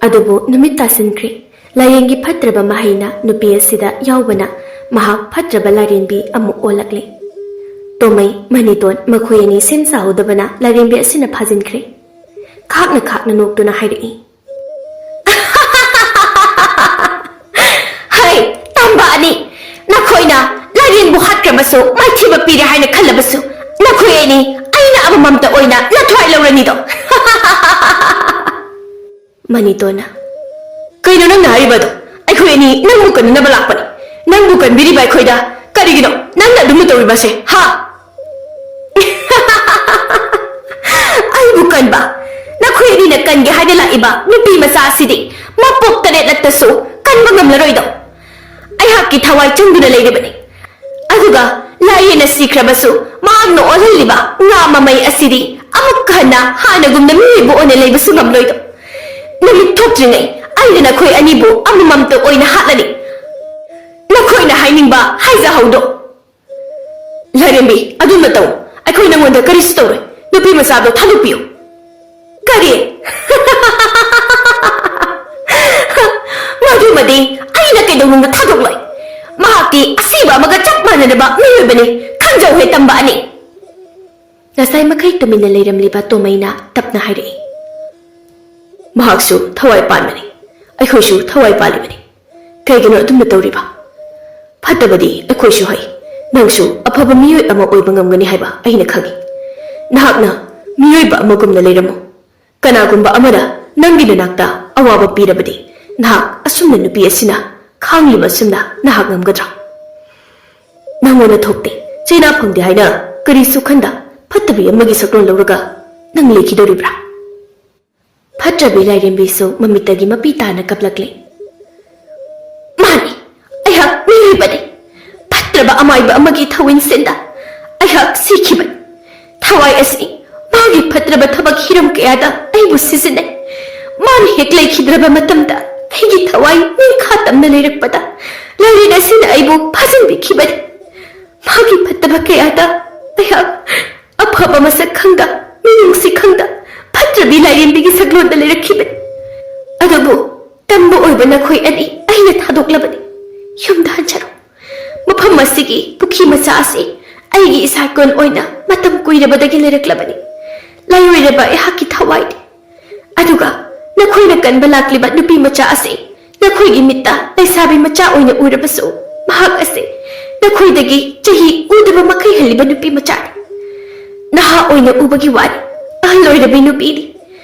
ꯑꯗꯨꯕꯨ ꯅꯨꯃꯤꯠ ꯇꯥꯁꯤꯟꯈ꯭ꯔꯦ꯫ ꯂꯥꯏꯔꯦꯟꯒꯤ ꯐꯠꯇ꯭ꯔꯕ ꯃꯍꯩꯅ ꯅꯨꯄꯤ ꯑꯁꯤꯗ ꯌꯥꯎꯕꯅ ꯃꯍꯥꯛ ꯐꯠꯇ꯭ꯔꯕ ꯂꯥꯏꯔꯦꯟꯕꯤ ꯑꯃ ꯑꯣꯜꯂꯛꯂꯦ꯫ ꯇꯣꯃꯩ, ꯃꯅꯤꯇꯣꯟ ꯃꯈꯣꯏ ꯑꯅꯤ ꯁꯦꯝ ꯁꯥꯍꯧꯗꯕꯅ ꯂꯥꯏꯔꯦꯟꯕꯤ ꯑꯁꯤꯅ ꯐꯥꯖꯤꯟꯈ꯭ꯔꯦ꯫ ꯈꯥꯛꯅ ꯈꯥꯛꯅ ꯅꯣꯛꯇꯨꯅ ꯍꯥꯏꯔꯛꯏ꯫ ꯍꯩ, ꯇꯝꯕ ꯑꯅꯤ, ꯅꯈꯣꯏꯅ ꯂꯥꯏꯔꯦꯟꯕꯨ ꯍꯥꯠꯈ꯭ꯔꯕꯁꯨ ꯃꯥꯏꯊꯤꯕ ꯄꯤꯔꯦ ꯍꯥꯏꯅ ꯈꯜꯂꯕꯁꯨ ꯅꯈꯣꯏ ꯑꯅꯤ ꯑꯩꯅ ꯑꯃꯃꯝꯇ ꯑꯣꯏꯅ ꯅꯊ꯭ꯋꯥꯏ ꯂꯧꯔꯅꯤꯗꯣ꯫ ꯃꯅꯤꯇꯣꯟꯅ, ꯀꯩꯅꯣ ꯅꯪꯅ ꯍꯥꯏꯔꯤꯕꯗꯣ? ꯑꯩꯈꯣꯏ ꯑꯅꯤ ꯅꯪꯕꯨ ꯀꯟꯅꯅꯕ ꯂꯥꯛꯄꯅꯤ꯫ ꯅꯪꯕꯨ ꯀꯟꯕꯤꯔꯤꯕ ꯑꯩꯈꯣꯏꯗ ꯀꯔꯤꯒꯤꯅꯣ ꯅꯪꯅ ꯑꯗꯨꯝꯅ ꯇꯧꯔꯤꯕꯁꯦ, ꯍꯥ? ꯀꯟꯒꯦ ꯍꯥꯏꯅ ꯂꯥꯛꯏꯕ ꯅꯨꯄꯤ ꯃꯆꯥ ꯑꯁꯤꯗꯤ ꯃꯄꯣꯛ ꯇꯔꯦꯠꯂꯛꯇꯁꯨ ꯀꯟꯕ ꯉꯝꯂꯔꯣꯏꯗꯣ꯫ ꯑꯩꯍꯥꯛꯀꯤ ꯊꯋꯥꯏ ꯆꯪꯗꯨꯅ ꯂꯩꯔꯤꯕꯅꯤ꯫ ꯑꯗꯨꯒ ꯂꯥꯏꯔꯦꯟꯅ ꯁꯤꯈ꯭ꯔꯕꯁꯨ ꯃꯍꯥꯛꯅ ꯑꯣꯜꯍꯜꯂꯤꯕ ꯉꯥ ꯃꯃꯩ ꯑꯁꯤꯗꯤ ꯑꯃꯨꯛ ꯍꯟꯅ ꯍꯥꯟꯅꯒꯨꯝꯅ ꯃꯤꯑꯣꯏꯕ ꯑꯣꯏꯅ ꯂꯩꯕꯁꯨ ꯉꯝꯂꯣꯏꯗꯣ꯫ ꯅꯨꯃꯤꯠ ꯊꯣꯛꯇ꯭ꯔꯤꯉꯩ ꯑꯩꯅ ꯅꯈꯣꯏ ꯑꯅꯤꯕꯨ ꯑꯃꯃꯝꯇ ꯑꯣꯏꯅ ꯍꯥꯠꯂꯅꯤ꯫ ꯅꯈꯣꯏꯅ ꯍꯥꯏꯅꯤꯡꯕ ꯍꯥꯏꯖꯍꯧꯗꯣ꯫ ꯂꯥꯏꯔꯦꯝꯕꯤ, ꯑꯗꯨꯝꯅ ꯇꯧ꯫ ꯑꯩꯈꯣꯏ ꯅꯉꯣꯟꯗ ꯀꯔꯤꯁꯨ ꯇꯧꯔꯣꯏ꯫ ꯅꯨꯄꯤ ꯃꯆꯥꯗꯣ ꯊꯥꯗꯣꯛꯄꯤꯌꯨ꯫ ꯀꯔꯤ? ꯃꯗꯨꯃꯗꯤ ꯑꯩꯅ ꯀꯩꯗꯧꯅꯨꯡꯗ ꯊꯥꯗꯣꯛꯂꯣꯏ꯫ ꯃꯍꯥꯛꯇꯤ ꯑꯁꯤꯕ ꯑꯃꯒ ꯆꯞ ꯃꯥꯟꯅꯔꯕ ꯃꯤꯑꯣꯏꯕꯅꯤ꯫ ꯈꯪꯖꯧꯍꯦ ꯇꯝꯕ ꯑꯅꯤ꯫ ꯉꯁꯥꯏ ꯃꯈꯩ ꯇꯨꯃꯤꯟꯅ ꯂꯩꯔꯝꯂꯤꯕ ꯇꯣꯃꯩꯅ ꯇꯞꯅ ꯍꯥꯏꯔꯛꯏ꯫ ꯃꯍꯥꯛꯁꯨ ꯊꯋꯥꯏ ꯄꯥꯟꯕꯅꯤ, ꯑꯩꯈꯣꯏꯁꯨ ꯊꯋꯥꯏ ꯄꯥꯜꯂꯤꯕꯅꯤ꯫ ꯀꯩꯒꯤꯅꯣ ꯑꯗꯨꯝꯅ ꯇꯧꯔꯤꯕ? ꯐꯠꯇꯕꯗꯤ ꯑꯩꯈꯣꯏꯁꯨ ꯍꯩ꯫ ꯅꯪꯁꯨ ꯑꯐꯕ ꯃꯤꯑꯣꯏ ꯑꯃ ꯑꯣꯏꯕ ꯉꯝꯒꯅꯤ ꯍꯥꯏꯕ ꯑꯩꯅ ꯈꯪꯏ꯫ ꯅꯍꯥꯛꯅ ꯃꯤꯑꯣꯏꯕ ꯑꯃꯒꯨꯝꯅ ꯂꯩꯔꯝꯃꯨ꯫ ꯀꯅꯥꯒꯨꯝꯕ ꯑꯃꯅ ꯅꯪꯒꯤ ꯅꯅꯥꯛꯇ ꯑꯋꯥꯕ ꯄꯤꯔꯕꯗꯤ, ꯅꯍꯥꯛ ꯑꯁꯨꯝꯅ ꯅꯨꯄꯤ ꯑꯁꯤꯅ ꯈꯥꯡꯂꯤꯕ ꯑꯁꯨꯝꯅ ꯅꯍꯥꯛ ꯉꯝꯒꯗ꯭ꯔꯥ? ꯅꯪꯉꯣꯟꯗ ꯊꯣꯛꯇꯦ, ꯆꯩꯅꯥ ꯐꯪꯗꯦ ꯍꯥꯏꯅ ꯀꯔꯤꯁꯨ ꯈꯟꯗ ꯐꯠꯇꯕꯤ ꯑꯃꯒꯤ ꯁꯛꯂꯣꯟ ꯂꯧꯔꯒ ꯅꯪ ꯂꯩꯈꯤꯗꯧꯔꯤꯕ꯭ꯔꯥ? ꯐꯠꯇ꯭ꯔꯕꯤ ꯂꯥꯏꯔꯦꯝꯕꯤꯁꯨ ꯃꯃꯤꯠꯇꯒꯤ ꯃꯄꯤ ꯇꯥꯅ ꯀꯞꯂꯛꯂꯦ꯫ ꯃꯥꯅꯤ, ꯑꯩꯍꯥꯛ ꯃꯤꯑꯣꯏꯕꯅꯤ꯫ ꯐꯠꯇ꯭ꯔꯕ ꯑꯃꯥꯏꯕ ꯑꯃꯒꯤ ꯊꯧꯋꯤꯟꯁꯤꯟꯗ ꯑꯩꯍꯥꯛ ꯁꯤꯈꯤꯕꯅꯤ꯫ ꯊꯋꯥꯏ ꯑꯁꯤ ꯃꯥꯒꯤ ꯐꯠꯇ꯭ꯔꯕ ꯊꯕꯛ ꯍꯤꯔꯝ ꯀꯌꯥꯗ ꯑꯩꯕꯨ ꯁꯤꯖꯤꯟꯅꯩ꯫ ꯃꯥꯅ ꯍꯦꯛ ꯂꯩꯈꯤꯗ꯭ꯔꯕ ꯃꯇꯝꯗ ꯑꯩꯒꯤ ꯊꯋꯥꯏ ꯅꯤꯡꯈꯥ ꯇꯝꯅ ꯂꯩꯔꯛꯄꯗ ꯂꯥꯏꯔꯦꯟ ꯑꯁꯤꯅ ꯑꯩꯕꯨ ꯐꯥꯖꯤꯟꯕꯤꯈꯤꯕꯅꯤ꯫ ꯃꯥꯒꯤ ꯐꯠꯇꯕ ꯀꯌꯥꯗ ꯑꯩꯍꯥꯛ ꯑꯐꯕ ꯃꯁꯛ ꯈꯪꯗ, ꯃꯤꯅꯨꯡꯁꯤ ꯈꯪꯗ, ꯐꯠꯇ꯭ꯔꯕꯤ ꯂꯥꯏꯔꯦꯝꯕꯤꯒꯤ ꯁꯛꯂꯣꯟꯗ ꯂꯩꯔꯛꯈꯤꯕꯅꯤ꯫ ꯑꯗꯨꯕꯨ ꯇꯝꯕ ꯑꯣꯏꯕ ꯅꯈꯣꯏ ꯑꯅꯤ ꯑꯩꯅ ꯊꯥꯗꯣꯛꯂꯕꯅꯤ꯫ ꯌꯨꯝꯗ ꯍꯟꯖꯔꯣ꯫ ꯃꯐꯝ ꯑꯁꯤꯒꯤ ꯄꯨꯈ꯭ꯔꯤ ꯃꯆꯥ ꯑꯁꯤ ꯑꯩꯒꯤ ꯏꯁꯥꯀꯣꯟ ꯑꯣꯏꯅ ꯃꯇꯝ ꯀꯨꯏꯔꯕꯗꯒꯤ ꯂꯩꯔꯛꯂꯕꯅꯤ꯫ ꯂꯥꯏꯑꯣꯏꯔꯕ ꯑꯩꯍꯥꯛꯀꯤ ꯊꯋꯥꯏꯅꯤ꯫ ꯑꯗꯨꯒ ꯅꯈꯣꯏꯅ ꯀꯟꯕ ꯂꯥꯛꯂꯤꯕ ꯅꯨꯄꯤ ꯃꯆꯥ ꯑꯁꯤ ꯅꯈꯣꯏꯒꯤ ꯃꯤꯠꯇ ꯂꯩꯁꯥꯕꯤ ꯃꯆꯥ ꯑꯣꯏꯅ ꯎꯔꯕꯁꯨ, ꯃꯍꯥꯛ ꯑꯁꯤ ꯅꯈꯣꯏꯗꯒꯤ ꯆꯍꯤ ꯎꯗꯕ ꯃꯈꯩ ꯍꯜꯂꯤꯕ ꯅꯨꯄꯤ ꯃꯆꯥꯅꯤ꯫ ꯅꯍꯥ ꯑꯣꯏꯅ ꯎꯕꯒꯤ ꯋꯥꯅꯤ, ꯑꯍꯜ ꯑꯣꯏꯔꯕꯤ ꯅꯨꯄꯤꯅꯤ꯫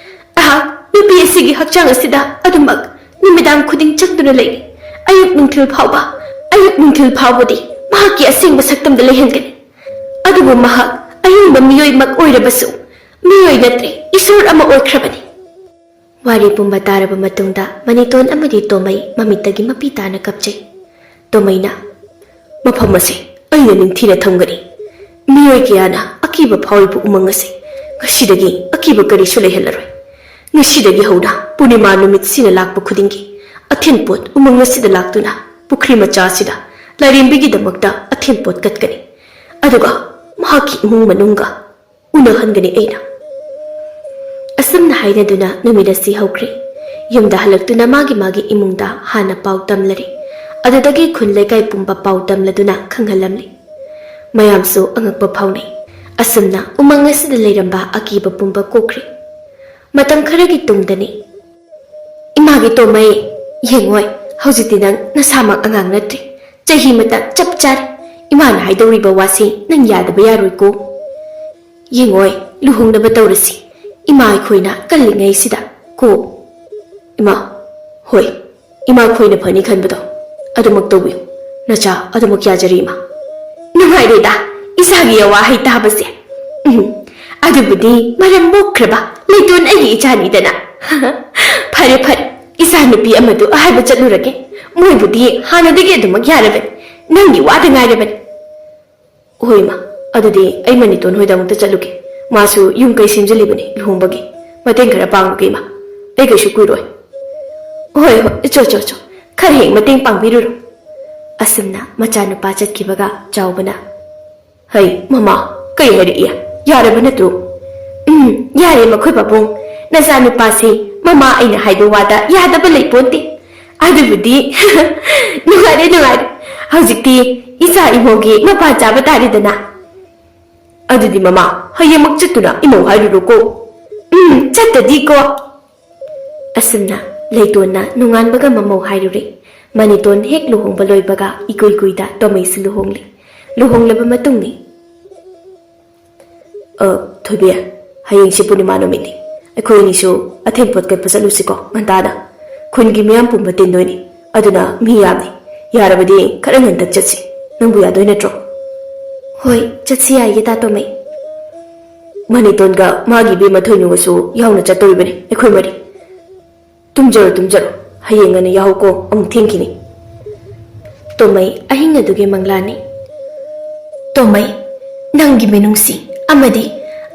ꯑꯩꯍꯥꯛ ꯅꯨꯄꯤ ꯑꯁꯤꯒꯤ ꯍꯛꯆꯥꯡ ꯑꯁꯤꯗ ꯑꯗꯨꯃꯛ ꯅꯨꯃꯤꯗꯥꯡ ꯈꯨꯗꯤꯡ ꯆꯪꯗꯨꯅ ꯂꯩꯔꯤ꯫ ꯑꯌꯨꯛ ꯅꯨꯡꯊꯤꯜ ꯐꯥꯎꯕ, ꯑꯌꯨꯛ ꯅꯨꯡꯊꯤꯜ ꯐꯥꯎꯕꯗꯤ ꯃꯍꯥꯛꯀꯤ ꯑꯁꯦꯡꯕ ꯁꯛꯇꯝꯗ ꯂꯩꯍꯟꯒꯅꯤ꯫ ꯑꯗꯨꯕꯨ ꯃꯍꯥꯛ ꯑꯍꯤꯡꯕ ꯃꯤꯑꯣꯏꯃꯛ ꯑꯣꯏꯔꯕꯁꯨ, ꯃꯤꯑꯣꯏ ꯅꯠꯇ꯭ꯔꯦ, ꯏꯁꯣꯔ ꯑꯃ ꯑꯣꯏꯈ꯭ꯔꯕꯅꯤ꯫ ꯋꯥꯔꯤ ꯄꯨꯝꯕ ꯇꯥꯔꯕ ꯃꯇꯨꯡꯗ ꯃꯅꯤꯇꯣꯟ ꯑꯃꯗꯤ ꯇꯣꯃꯩ ꯃꯃꯤꯠꯇꯒꯤ ꯃꯄꯤ ꯇꯥꯅ ꯀꯞꯆꯩ꯫ ꯇꯣꯃꯩꯅ, "ꯃꯐꯝ ꯑꯁꯤ ꯑꯩꯅ ꯅꯤꯡꯊꯤꯅ ꯊꯝꯒꯅꯤ꯫ ꯃꯤꯑꯣꯏ ꯀꯌꯥꯅ ꯑꯀꯤꯕ ꯐꯥꯎꯔꯤꯕ ꯎꯃꯪ ꯑꯁꯤ ꯉꯁꯤꯗꯒꯤ ꯑꯀꯤꯕ ꯀꯔꯤꯁꯨ ꯂꯩꯍꯜꯂꯔꯣꯏ꯫ ꯉꯁꯤꯗꯒꯤ ꯍꯧꯅ ꯄꯨꯔꯅꯤꯃꯥ ꯅꯨꯃꯤꯠꯁꯤꯅ ꯂꯥꯛꯄ ꯈꯨꯗꯤꯡꯒꯤ ꯑꯊꯦꯟꯄꯣꯠ ꯎꯃꯪ ꯑꯁꯤꯗ ꯂꯥꯛꯇꯨꯅ ꯄꯨꯈ꯭ꯔꯤ ꯃꯆꯥ ꯑꯁꯤꯗ ꯂꯥꯏꯔꯦꯝꯕꯤꯒꯤꯗꯃꯛꯇ ꯑꯊꯦꯟꯄꯣꯠ ꯀꯠꯀꯅꯤ꯫ ꯑꯗꯨꯒ ꯃꯍꯥꯛꯀꯤ ꯏꯃꯨꯡ ꯃꯅꯨꯡꯒ ꯎꯅꯍꯟꯒꯅꯤ ꯑꯩꯅ꯫" ꯑꯁꯨꯝꯅ ꯍꯥꯏꯅꯗꯨꯅ ꯅꯨꯃꯤꯠ ꯑꯁꯤ ꯍꯧꯈ꯭ꯔꯦ꯫ ꯌꯨꯝꯗ ꯍꯜꯂꯛꯇꯨꯅ ꯃꯥꯒꯤ ꯃꯥꯒꯤ ꯏꯃꯨꯡꯗ ꯍꯥꯟꯅ ꯄꯥꯎ ꯇꯝꯂꯔꯦ꯫ ꯑꯗꯨꯗꯒꯤ ꯈꯨꯟ ꯂꯩꯀꯥꯏ ꯄꯨꯝꯕ ꯄꯥꯎ ꯇꯝꯂꯗꯨꯅ ꯈꯪꯍꯜꯂꯝꯂꯦ꯫ ꯃꯌꯥꯝꯁꯨ ꯑꯉꯛꯄ ꯐꯥꯎꯅꯩ꯫ ꯑꯁꯨꯝꯅ ꯎꯃꯪ ꯑꯁꯤꯗ ꯂꯩꯔꯝꯕ ꯑꯀꯤꯕ ꯄꯨꯝꯕ ꯀꯣꯛꯈ꯭ꯔꯦ꯫ ꯃꯇꯝ ꯈꯔꯒꯤ ꯇꯨꯡꯗꯅꯤ꯫ "ꯏꯃꯥꯒꯤ ꯇꯣꯃꯩ, ꯌꯦꯡꯉꯣꯏ, ꯍꯧꯖꯤꯛꯇꯤ ꯅꯪ ꯅꯁꯥꯃꯛ ꯑꯉꯥꯡ ꯅꯠꯇ꯭ꯔꯦ꯫ ꯆꯍꯤ ꯃꯇꯥꯡ ꯆꯞ ꯆꯥꯔꯦ꯫ ꯏꯃꯥꯅ ꯍꯥꯏꯗꯧꯔꯤꯕ ꯋꯥꯁꯤ ꯅꯪ ꯌꯥꯗꯕ ꯌꯥꯔꯣꯏꯀꯣ꯫ ꯌꯦꯡꯉꯣꯏ, ꯂꯨꯍꯣꯡꯅꯕ ꯇꯧꯔꯁꯤ꯫ ꯏꯃꯥ ꯑꯩꯈꯣꯏꯅ ꯀꯜꯂꯤꯉꯩꯁꯤꯗ ꯀꯣ꯫" "ꯏꯃꯥ, ꯍꯣꯏ, ꯏꯃꯥ ꯑꯩꯈꯣꯏꯅ ꯐꯅꯤ ꯈꯟꯕꯗꯣ ꯑꯗꯨꯃꯛ ꯇꯧꯕꯤꯌꯨ꯫ ꯅꯆꯥ ꯑꯗꯨꯃꯛ ꯌꯥꯖꯔꯤ, ꯏꯃꯥ꯫" "ꯅꯨꯡꯉꯥꯏꯔꯦꯗ, ꯏꯆꯥꯒꯤ ꯑꯋꯥꯍꯩ ꯇꯥꯕꯁꯦ꯫ ꯎꯝ, ꯑꯗꯨꯕꯨꯗꯤ ꯃꯔꯝ ꯃꯣꯛꯈ꯭ꯔꯕ ꯂꯩꯇꯣꯟ ꯑꯩꯒꯤ ꯏꯆꯥꯅꯤꯗꯅ꯫" "ꯐꯔꯦ, ꯐꯔꯦ, ꯏꯆꯥ ꯅꯨꯄꯤ ꯑꯃꯗꯨ ꯍꯥꯏꯕ ꯆꯠꯂꯨꯔꯒꯦ꯫ ꯃꯣꯏꯕꯨꯗꯤ ꯍꯥꯟꯅꯗꯒꯤ ꯑꯗꯨꯃꯛ ꯌꯥꯔꯕꯅꯤ꯫ ꯅꯪꯒꯤ ꯋꯥꯗ ꯉꯥꯏꯔꯕꯅꯤ꯫" "ꯍꯣꯏ, ꯏꯃꯥ, ꯑꯗꯨꯗꯤ ꯑꯩ ꯃꯅꯤꯇꯣꯟ ꯍꯣꯏꯗ ꯑꯃꯨꯛꯇ ꯆꯠꯂꯨꯒꯦ꯫ ꯃꯥꯁꯨ ꯌꯨꯝ ꯀꯩ ꯁꯦꯝꯖꯤꯜꯂꯤꯕꯅꯤ ꯂꯨꯍꯣꯡꯕꯒꯤ꯫ ꯃꯇꯦꯡ ꯈꯔ ꯄꯥꯡꯉꯨꯒꯦ, ꯏꯃꯥ꯫ ꯑꯩ ꯀꯩꯁꯨ ꯀꯨꯏꯔꯣꯏ꯫" "ꯍꯣꯏ, ꯍꯣꯏ, ꯆꯣ, ꯆꯣ, ꯆꯣ꯫ ꯈꯔ ꯍꯦꯛ ꯃꯇꯦꯡ ꯄꯥꯡꯕꯤꯔꯨꯔꯣ꯫" ꯑꯁꯨꯝꯅ ꯃꯆꯥꯅꯨꯄꯥ ꯆꯠꯈꯤꯕꯒ ꯆꯥꯎꯕꯅ, "ꯍꯩ, ꯃꯃꯥ, ꯀꯩ ꯍꯥꯏꯔꯛꯏ? ꯌꯥꯔꯕ ꯅꯠꯇ꯭ꯔꯣ?" "ꯎꯝ, ꯌꯥꯔꯦ ꯃꯈꯣꯏ ꯄꯥꯕꯨꯡ꯫ ꯅꯆꯥꯅꯨꯄꯥꯁꯤ ꯃꯃꯥ ꯑꯩꯅ ꯍꯥꯏꯕ ꯋꯥꯗ ꯌꯥꯗꯕ ꯂꯩꯄꯣꯟꯇꯦ꯫ ꯑꯗꯨꯕꯨꯗꯤ ꯅꯨꯡꯉꯥꯏꯔꯦ, ꯅꯨꯡꯉꯥꯏꯔꯦ꯫ ꯍꯧꯖꯤꯛꯇꯤ ꯏꯆꯥ ꯏꯃꯧꯒꯤ ꯃꯄꯥ ꯆꯥꯕ ꯇꯥꯔꯦꯗꯅ꯫" "ꯑꯗꯨꯗꯤ ꯃꯃꯥ, ꯍꯌꯦꯡꯃꯛ ꯆꯠꯇꯨꯅ ꯏꯃꯧ ꯍꯥꯏꯔꯨꯔꯣꯀꯣ꯫" "ꯎꯝ, ꯆꯠꯇꯗꯤꯀꯣ꯫" ꯑꯁꯨꯝꯅ ꯂꯩꯇꯣꯟꯅ ꯅꯣꯡꯉꯥꯟꯕꯒ ꯃꯃꯧ ꯍꯥꯏꯔꯨꯔꯦ꯫ ꯃꯅꯤꯇꯣꯟ ꯍꯦꯛ ꯂꯨꯍꯣꯡꯕ ꯂꯣꯏꯕꯒ ꯏꯀꯨꯏ ꯀꯨꯏꯗ ꯇꯣꯃꯩꯁꯨ ꯂꯨꯍꯣꯡꯂꯦ꯫ ꯂꯨꯍꯣꯡꯂꯕ ꯃꯇꯨꯡꯅꯤ꯫ "ꯑ, ꯊꯣꯏꯕꯤ, ꯍꯌꯦꯡꯁꯤ ꯄꯨꯔꯅꯤꯃꯥ ꯅꯨꯃꯤꯠꯅꯤ꯫ ꯑꯩꯈꯣꯏ ꯑꯅꯤꯁꯨ ꯑꯊꯦꯟꯄꯣꯠ ꯀꯠꯄ ꯆꯠꯂꯨꯁꯤꯀꯣ, ꯉꯟꯇꯥꯅ꯫ ꯈꯨꯟꯒꯤ ꯃꯤꯌꯥꯝ ꯄꯨꯝꯕ ꯇꯤꯟꯗꯣꯏꯅꯤ꯫ ꯑꯗꯨꯅ ꯃꯤ ꯌꯥꯝꯅꯤ꯫ ꯌꯥꯔꯕꯗꯤ ꯈꯔ ꯉꯟꯇꯛ ꯆꯠꯁꯤ꯫ ꯅꯪꯕꯨ ꯌꯥꯗꯣꯏ ꯅꯠꯇ꯭ꯔꯣ?" "ꯍꯣꯏ, ꯆꯠꯁꯤ ꯌꯥꯏꯌꯦ, ꯇꯥ ꯇꯣꯃꯩ꯫" "ꯃꯅꯤꯇꯣꯟꯒ ꯃꯥꯒꯤ ꯏꯕꯦꯝꯃ ꯊꯣꯏꯅꯨꯒꯁꯨ ꯌꯥꯎꯅ ꯆꯠꯇꯧꯔꯤꯕꯅꯤ, ꯑꯩꯈꯣꯏ ꯃꯔꯤ꯫ "ꯇꯨꯝꯖꯔꯣ, ꯇꯨꯝꯖꯔꯣ, ꯍꯌꯦꯡ ꯉꯟꯅ ꯌꯥꯍꯧꯀꯣ, ꯑꯃꯨꯛ ꯊꯦꯡꯈꯤꯅꯤ꯫" ꯇꯣꯃꯩ ꯑꯍꯤꯡ ꯑꯗꯨꯒꯤ ꯃꯪꯂꯥꯟꯅꯤ꯫ ꯇꯣꯃꯩ, ꯅꯪꯒꯤ ꯃꯤꯅꯨꯡꯁꯤ ꯑꯃꯗꯤ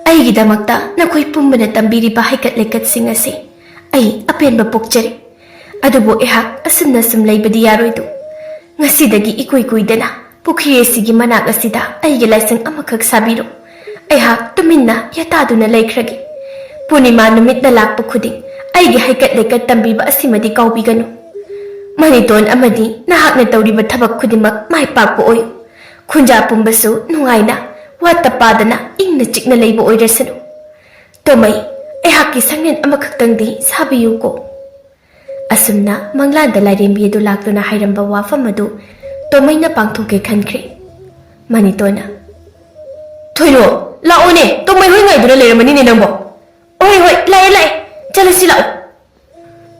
ꯑꯩꯒꯤꯗꯃꯛꯇ ꯅꯈꯣꯏ ꯄꯨꯝꯕꯅ ꯇꯝꯕꯤꯔꯤꯕ ꯍꯩꯀꯠ ꯂꯩꯀꯠꯁꯤꯡ ꯑꯁꯤ ꯑꯩ ꯑꯄꯦꯟꯕ ꯄꯣꯛꯆꯔꯤ꯫ ꯑꯗꯨꯕꯨ ꯑꯩꯍꯥꯛ ꯑꯁꯨꯝꯅ ꯁꯨꯝ ꯂꯩꯕꯗꯤ ꯌꯥꯔꯣꯏꯗꯣ꯫ ꯉꯁꯤꯗꯒꯤ ꯏꯀꯨꯏ ꯀꯨꯏꯗꯅ ꯄꯨꯈ꯭ꯔꯤ ꯑꯁꯤꯒꯤ ꯃꯅꯥꯛ ꯑꯁꯤꯗ ꯑꯩꯒꯤ ꯂꯥꯏꯁꯪ ꯑꯃꯈꯛ ꯁꯥꯕꯤꯔꯣ꯫ ꯑꯩꯍꯥꯛ ꯇꯨꯃꯤꯟꯅ ꯌꯥꯇꯥꯗꯨꯅ ꯂꯩꯈ꯭ꯔꯒꯦ꯫ ꯄꯨꯔꯅꯤꯃꯥ ꯅꯨꯃꯤꯠꯅ ꯂꯥꯛꯄ ꯈꯨꯗꯤꯡ ꯑꯩꯒꯤ ꯍꯩꯀꯠ ꯂꯩꯀꯠ ꯇꯝꯕꯤꯕ ꯑꯁꯤꯃꯗꯤ ꯀꯥꯎꯕꯤꯒꯅꯨ꯫ ꯃꯅꯤꯇꯣꯟ ꯑꯃꯗꯤ ꯅꯍꯥꯛꯅ ꯇꯧꯔꯤꯕ ꯊꯕꯛ ꯈꯨꯗꯤꯡꯃꯛ ꯃꯥꯏ ꯄꯥꯛꯄ ꯑꯣꯏꯌꯨ꯫ ꯈꯨꯟꯖꯥ ꯄꯨꯝꯕꯁꯨ ꯅꯨꯡꯉꯥꯏꯅ, ꯋꯥꯠꯇ ꯄꯥꯗꯅ, ꯏꯪꯅ ꯆꯤꯛꯅ ꯂꯩꯕ ꯑꯣꯏꯔꯁꯅꯨ꯫ ꯇꯣꯃꯩ, ꯑꯩꯍꯥꯛꯀꯤ ꯁꯪꯂꯦꯟ ꯑꯃꯈꯛꯇꯪꯗꯤ ꯁꯥꯕꯤꯌꯨꯀꯣ꯫ ꯑꯁꯨꯝꯅ ꯃꯪꯂꯥꯟꯗ ꯂꯥꯏꯔꯦꯝꯕꯤ ꯑꯗꯨ ꯂꯥꯛꯇꯨꯅ ꯍꯥꯏꯔꯝꯕ ꯋꯥꯐꯝ ꯑꯗꯨ ꯇꯣꯃꯩꯅ ꯄꯥꯡꯊꯣꯛꯀꯦ ꯈꯟꯈ꯭ꯔꯦ꯫ ꯃꯅꯤꯇꯣꯟꯅ, "ꯊꯣꯏꯔꯣ, ꯂꯥꯛꯑꯣꯅꯦ, ꯇꯣꯃꯩ ꯍꯣꯏ ꯉꯥꯏꯗꯨꯅ ꯂꯩꯔꯝꯃꯅꯤꯅꯦ ꯅꯪꯕꯣ꯫" "ꯍꯣꯏ, ꯍꯣꯏ, ꯂꯥꯛꯑꯦ, ꯂꯥꯛꯑꯦ, ꯆꯠꯂꯁꯤ ꯂꯥꯛꯑꯣ꯫"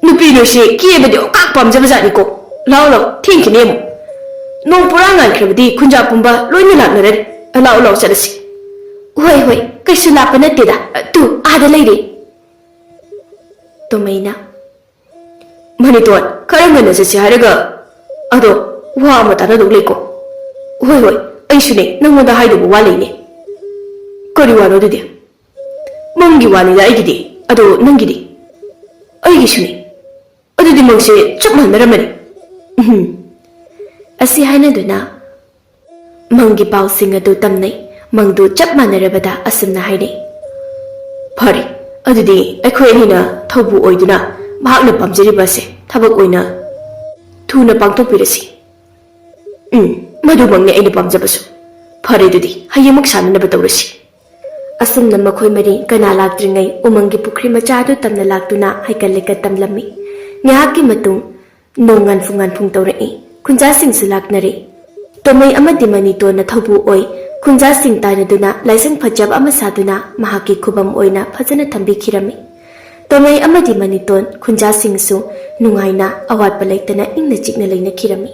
"ꯅꯨꯄꯤ ꯅꯣꯏꯁꯦ ꯀꯦꯕꯗꯤ ꯑꯣꯀꯥꯛ ꯄꯥꯝꯖꯕ ꯖꯥꯠꯅꯤꯀꯣ꯫ ꯂꯥꯛꯑꯣ, ꯂꯥꯛꯑꯣ, ꯊꯦꯡꯈꯤꯅꯤ ꯑꯃꯨꯛ꯫ ꯅꯣꯡ ꯄꯨꯔꯥ ꯉꯥꯟꯈ꯭ꯔꯕꯗꯤ ꯈꯨꯟꯖꯥ ꯄꯨꯝꯕ ꯂꯣꯏꯅ ꯂꯥꯛꯅꯔꯅꯤ꯫ ꯂꯥꯛꯑꯣ, ꯂꯥꯛꯑꯣ, ꯆꯠꯂꯁꯤ꯫" "ꯍꯣꯏ, ꯍꯣꯏ, ꯀꯩꯁꯨ ꯂꯥꯞꯄ ꯅꯠꯇꯦꯗ, ꯇꯨ ꯑꯥꯗ ꯂꯩꯔꯦ꯫" ꯇꯣꯃꯩꯅ, "ꯃꯅꯤꯇꯣꯟ, ꯈꯔ ꯉꯟꯅ ꯆꯠꯁꯤ ꯍꯥꯏꯔꯒ ꯑꯗꯣ ꯋꯥ ꯑꯃ ꯇꯥꯅꯗꯧ ꯂꯩꯀꯣ꯫" "ꯍꯣꯏ, ꯍꯣꯏ, ꯑꯩꯁꯨꯅꯦ ꯅꯪꯉꯣꯟꯗ ꯍꯥꯏꯗꯧꯕ ꯋꯥ ꯂꯩꯅꯦ꯫" "ꯀꯔꯤ ꯋꯥꯅꯣ ꯑꯗꯨꯗꯤ?" "ꯃꯪꯒꯤ ꯋꯥꯅꯤꯗ ꯑꯩꯒꯤꯗꯤ, ꯑꯗꯣ ꯅꯪꯒꯤꯗꯤ?" "ꯑꯩꯒꯤꯁꯨꯅꯦ꯫" "ꯑꯗꯨꯗꯤ ꯃꯪꯁꯦ ꯆꯞ ꯃꯥꯟꯅꯔꯝꯃꯅꯤ꯫" ꯎꯝ꯫ ꯑꯁꯤ ꯍꯥꯏꯅꯗꯨꯅ ꯃꯪꯒꯤ ꯄꯥꯎꯁꯤꯡ ꯑꯗꯨ ꯇꯝꯅꯩ꯫ ꯃꯪꯗꯨ ꯆꯞ ꯃꯥꯟꯅꯔꯕꯗ ꯑꯁꯨꯝꯅ ꯍꯥꯏꯔꯛꯏ, "ꯐꯔꯦ, ꯑꯗꯨꯗꯤ ꯑꯩꯈꯣꯏ ꯑꯅꯤꯅ ꯊꯧꯕꯨ ꯑꯣꯏꯗꯨꯅ ꯃꯍꯥꯛꯅ ꯄꯥꯝꯖꯔꯤꯕ ꯑꯁꯦ ꯊꯕꯛ ꯑꯣꯏꯅ ꯊꯨꯅ ꯄꯥꯡꯊꯣꯛꯄꯤꯔꯁꯤ꯫" "ꯎꯝ, ꯃꯗꯨꯃꯛꯅꯤ ꯑꯩꯅ ꯄꯥꯝꯖꯕꯁꯨ꯫ ꯐꯔꯦ, ꯑꯗꯨꯗꯤ ꯍꯌꯦꯡꯃꯛ ꯁꯥꯟꯅꯅꯕ ꯇꯧꯔꯁꯤ꯫" ꯑꯁꯨꯝꯅ ꯃꯈꯣꯏ ꯃꯔꯤ ꯀꯅꯥ ꯂꯥꯛꯇ꯭ꯔꯤꯉꯩ ꯎꯃꯪꯒꯤ ꯄꯨꯈ꯭ꯔꯤ ꯃꯆꯥ ꯑꯗꯨ ꯇꯝꯅ ꯂꯥꯛꯇꯨꯅ ꯍꯩꯀꯠ ꯂꯩꯀꯠ ꯇꯝꯂꯝꯃꯤ꯫ ꯉꯥꯏꯍꯥꯛꯀꯤ ꯃꯇꯨꯡ ꯅꯣꯡ ꯉꯥꯟꯐꯨꯡ ꯉꯥꯟꯐꯨꯡ ꯇꯧꯔꯛꯏ꯫ ꯈꯨꯟꯖꯥꯁꯤꯡꯁꯨ ꯂꯥꯛꯅꯔꯦ꯫ ꯇꯣꯃꯩ ꯑꯃꯗꯤ ꯃꯅꯤꯇꯣꯟꯅ ꯊꯧꯕꯨ ꯑꯣꯏ ꯈꯨꯟꯖꯥꯁꯤꯡ ꯇꯥꯏꯅꯗꯨꯅ ꯂꯥꯏꯁꯪ ꯐꯖꯕ ꯑꯃ ꯁꯥꯗꯨꯅ ꯃꯍꯥꯛꯀꯤ ꯈꯨꯕꯝ ꯑꯣꯏꯅ ꯐꯖꯅ ꯊꯝꯕꯤꯈꯤꯔꯝꯃꯤ꯫ ꯇꯣꯃꯩ ꯑꯃꯗꯤ ꯃꯅꯤꯇꯣꯟ ꯈꯨꯟꯖꯥꯁꯤꯡꯁꯨ ꯅꯨꯡꯉꯥꯏꯅ ꯑꯋꯥꯠꯄ ꯂꯩꯇꯅ ꯏꯪꯅ ꯆꯤꯛꯅ ꯂꯩꯅꯈꯤꯔꯝꯃꯤ꯫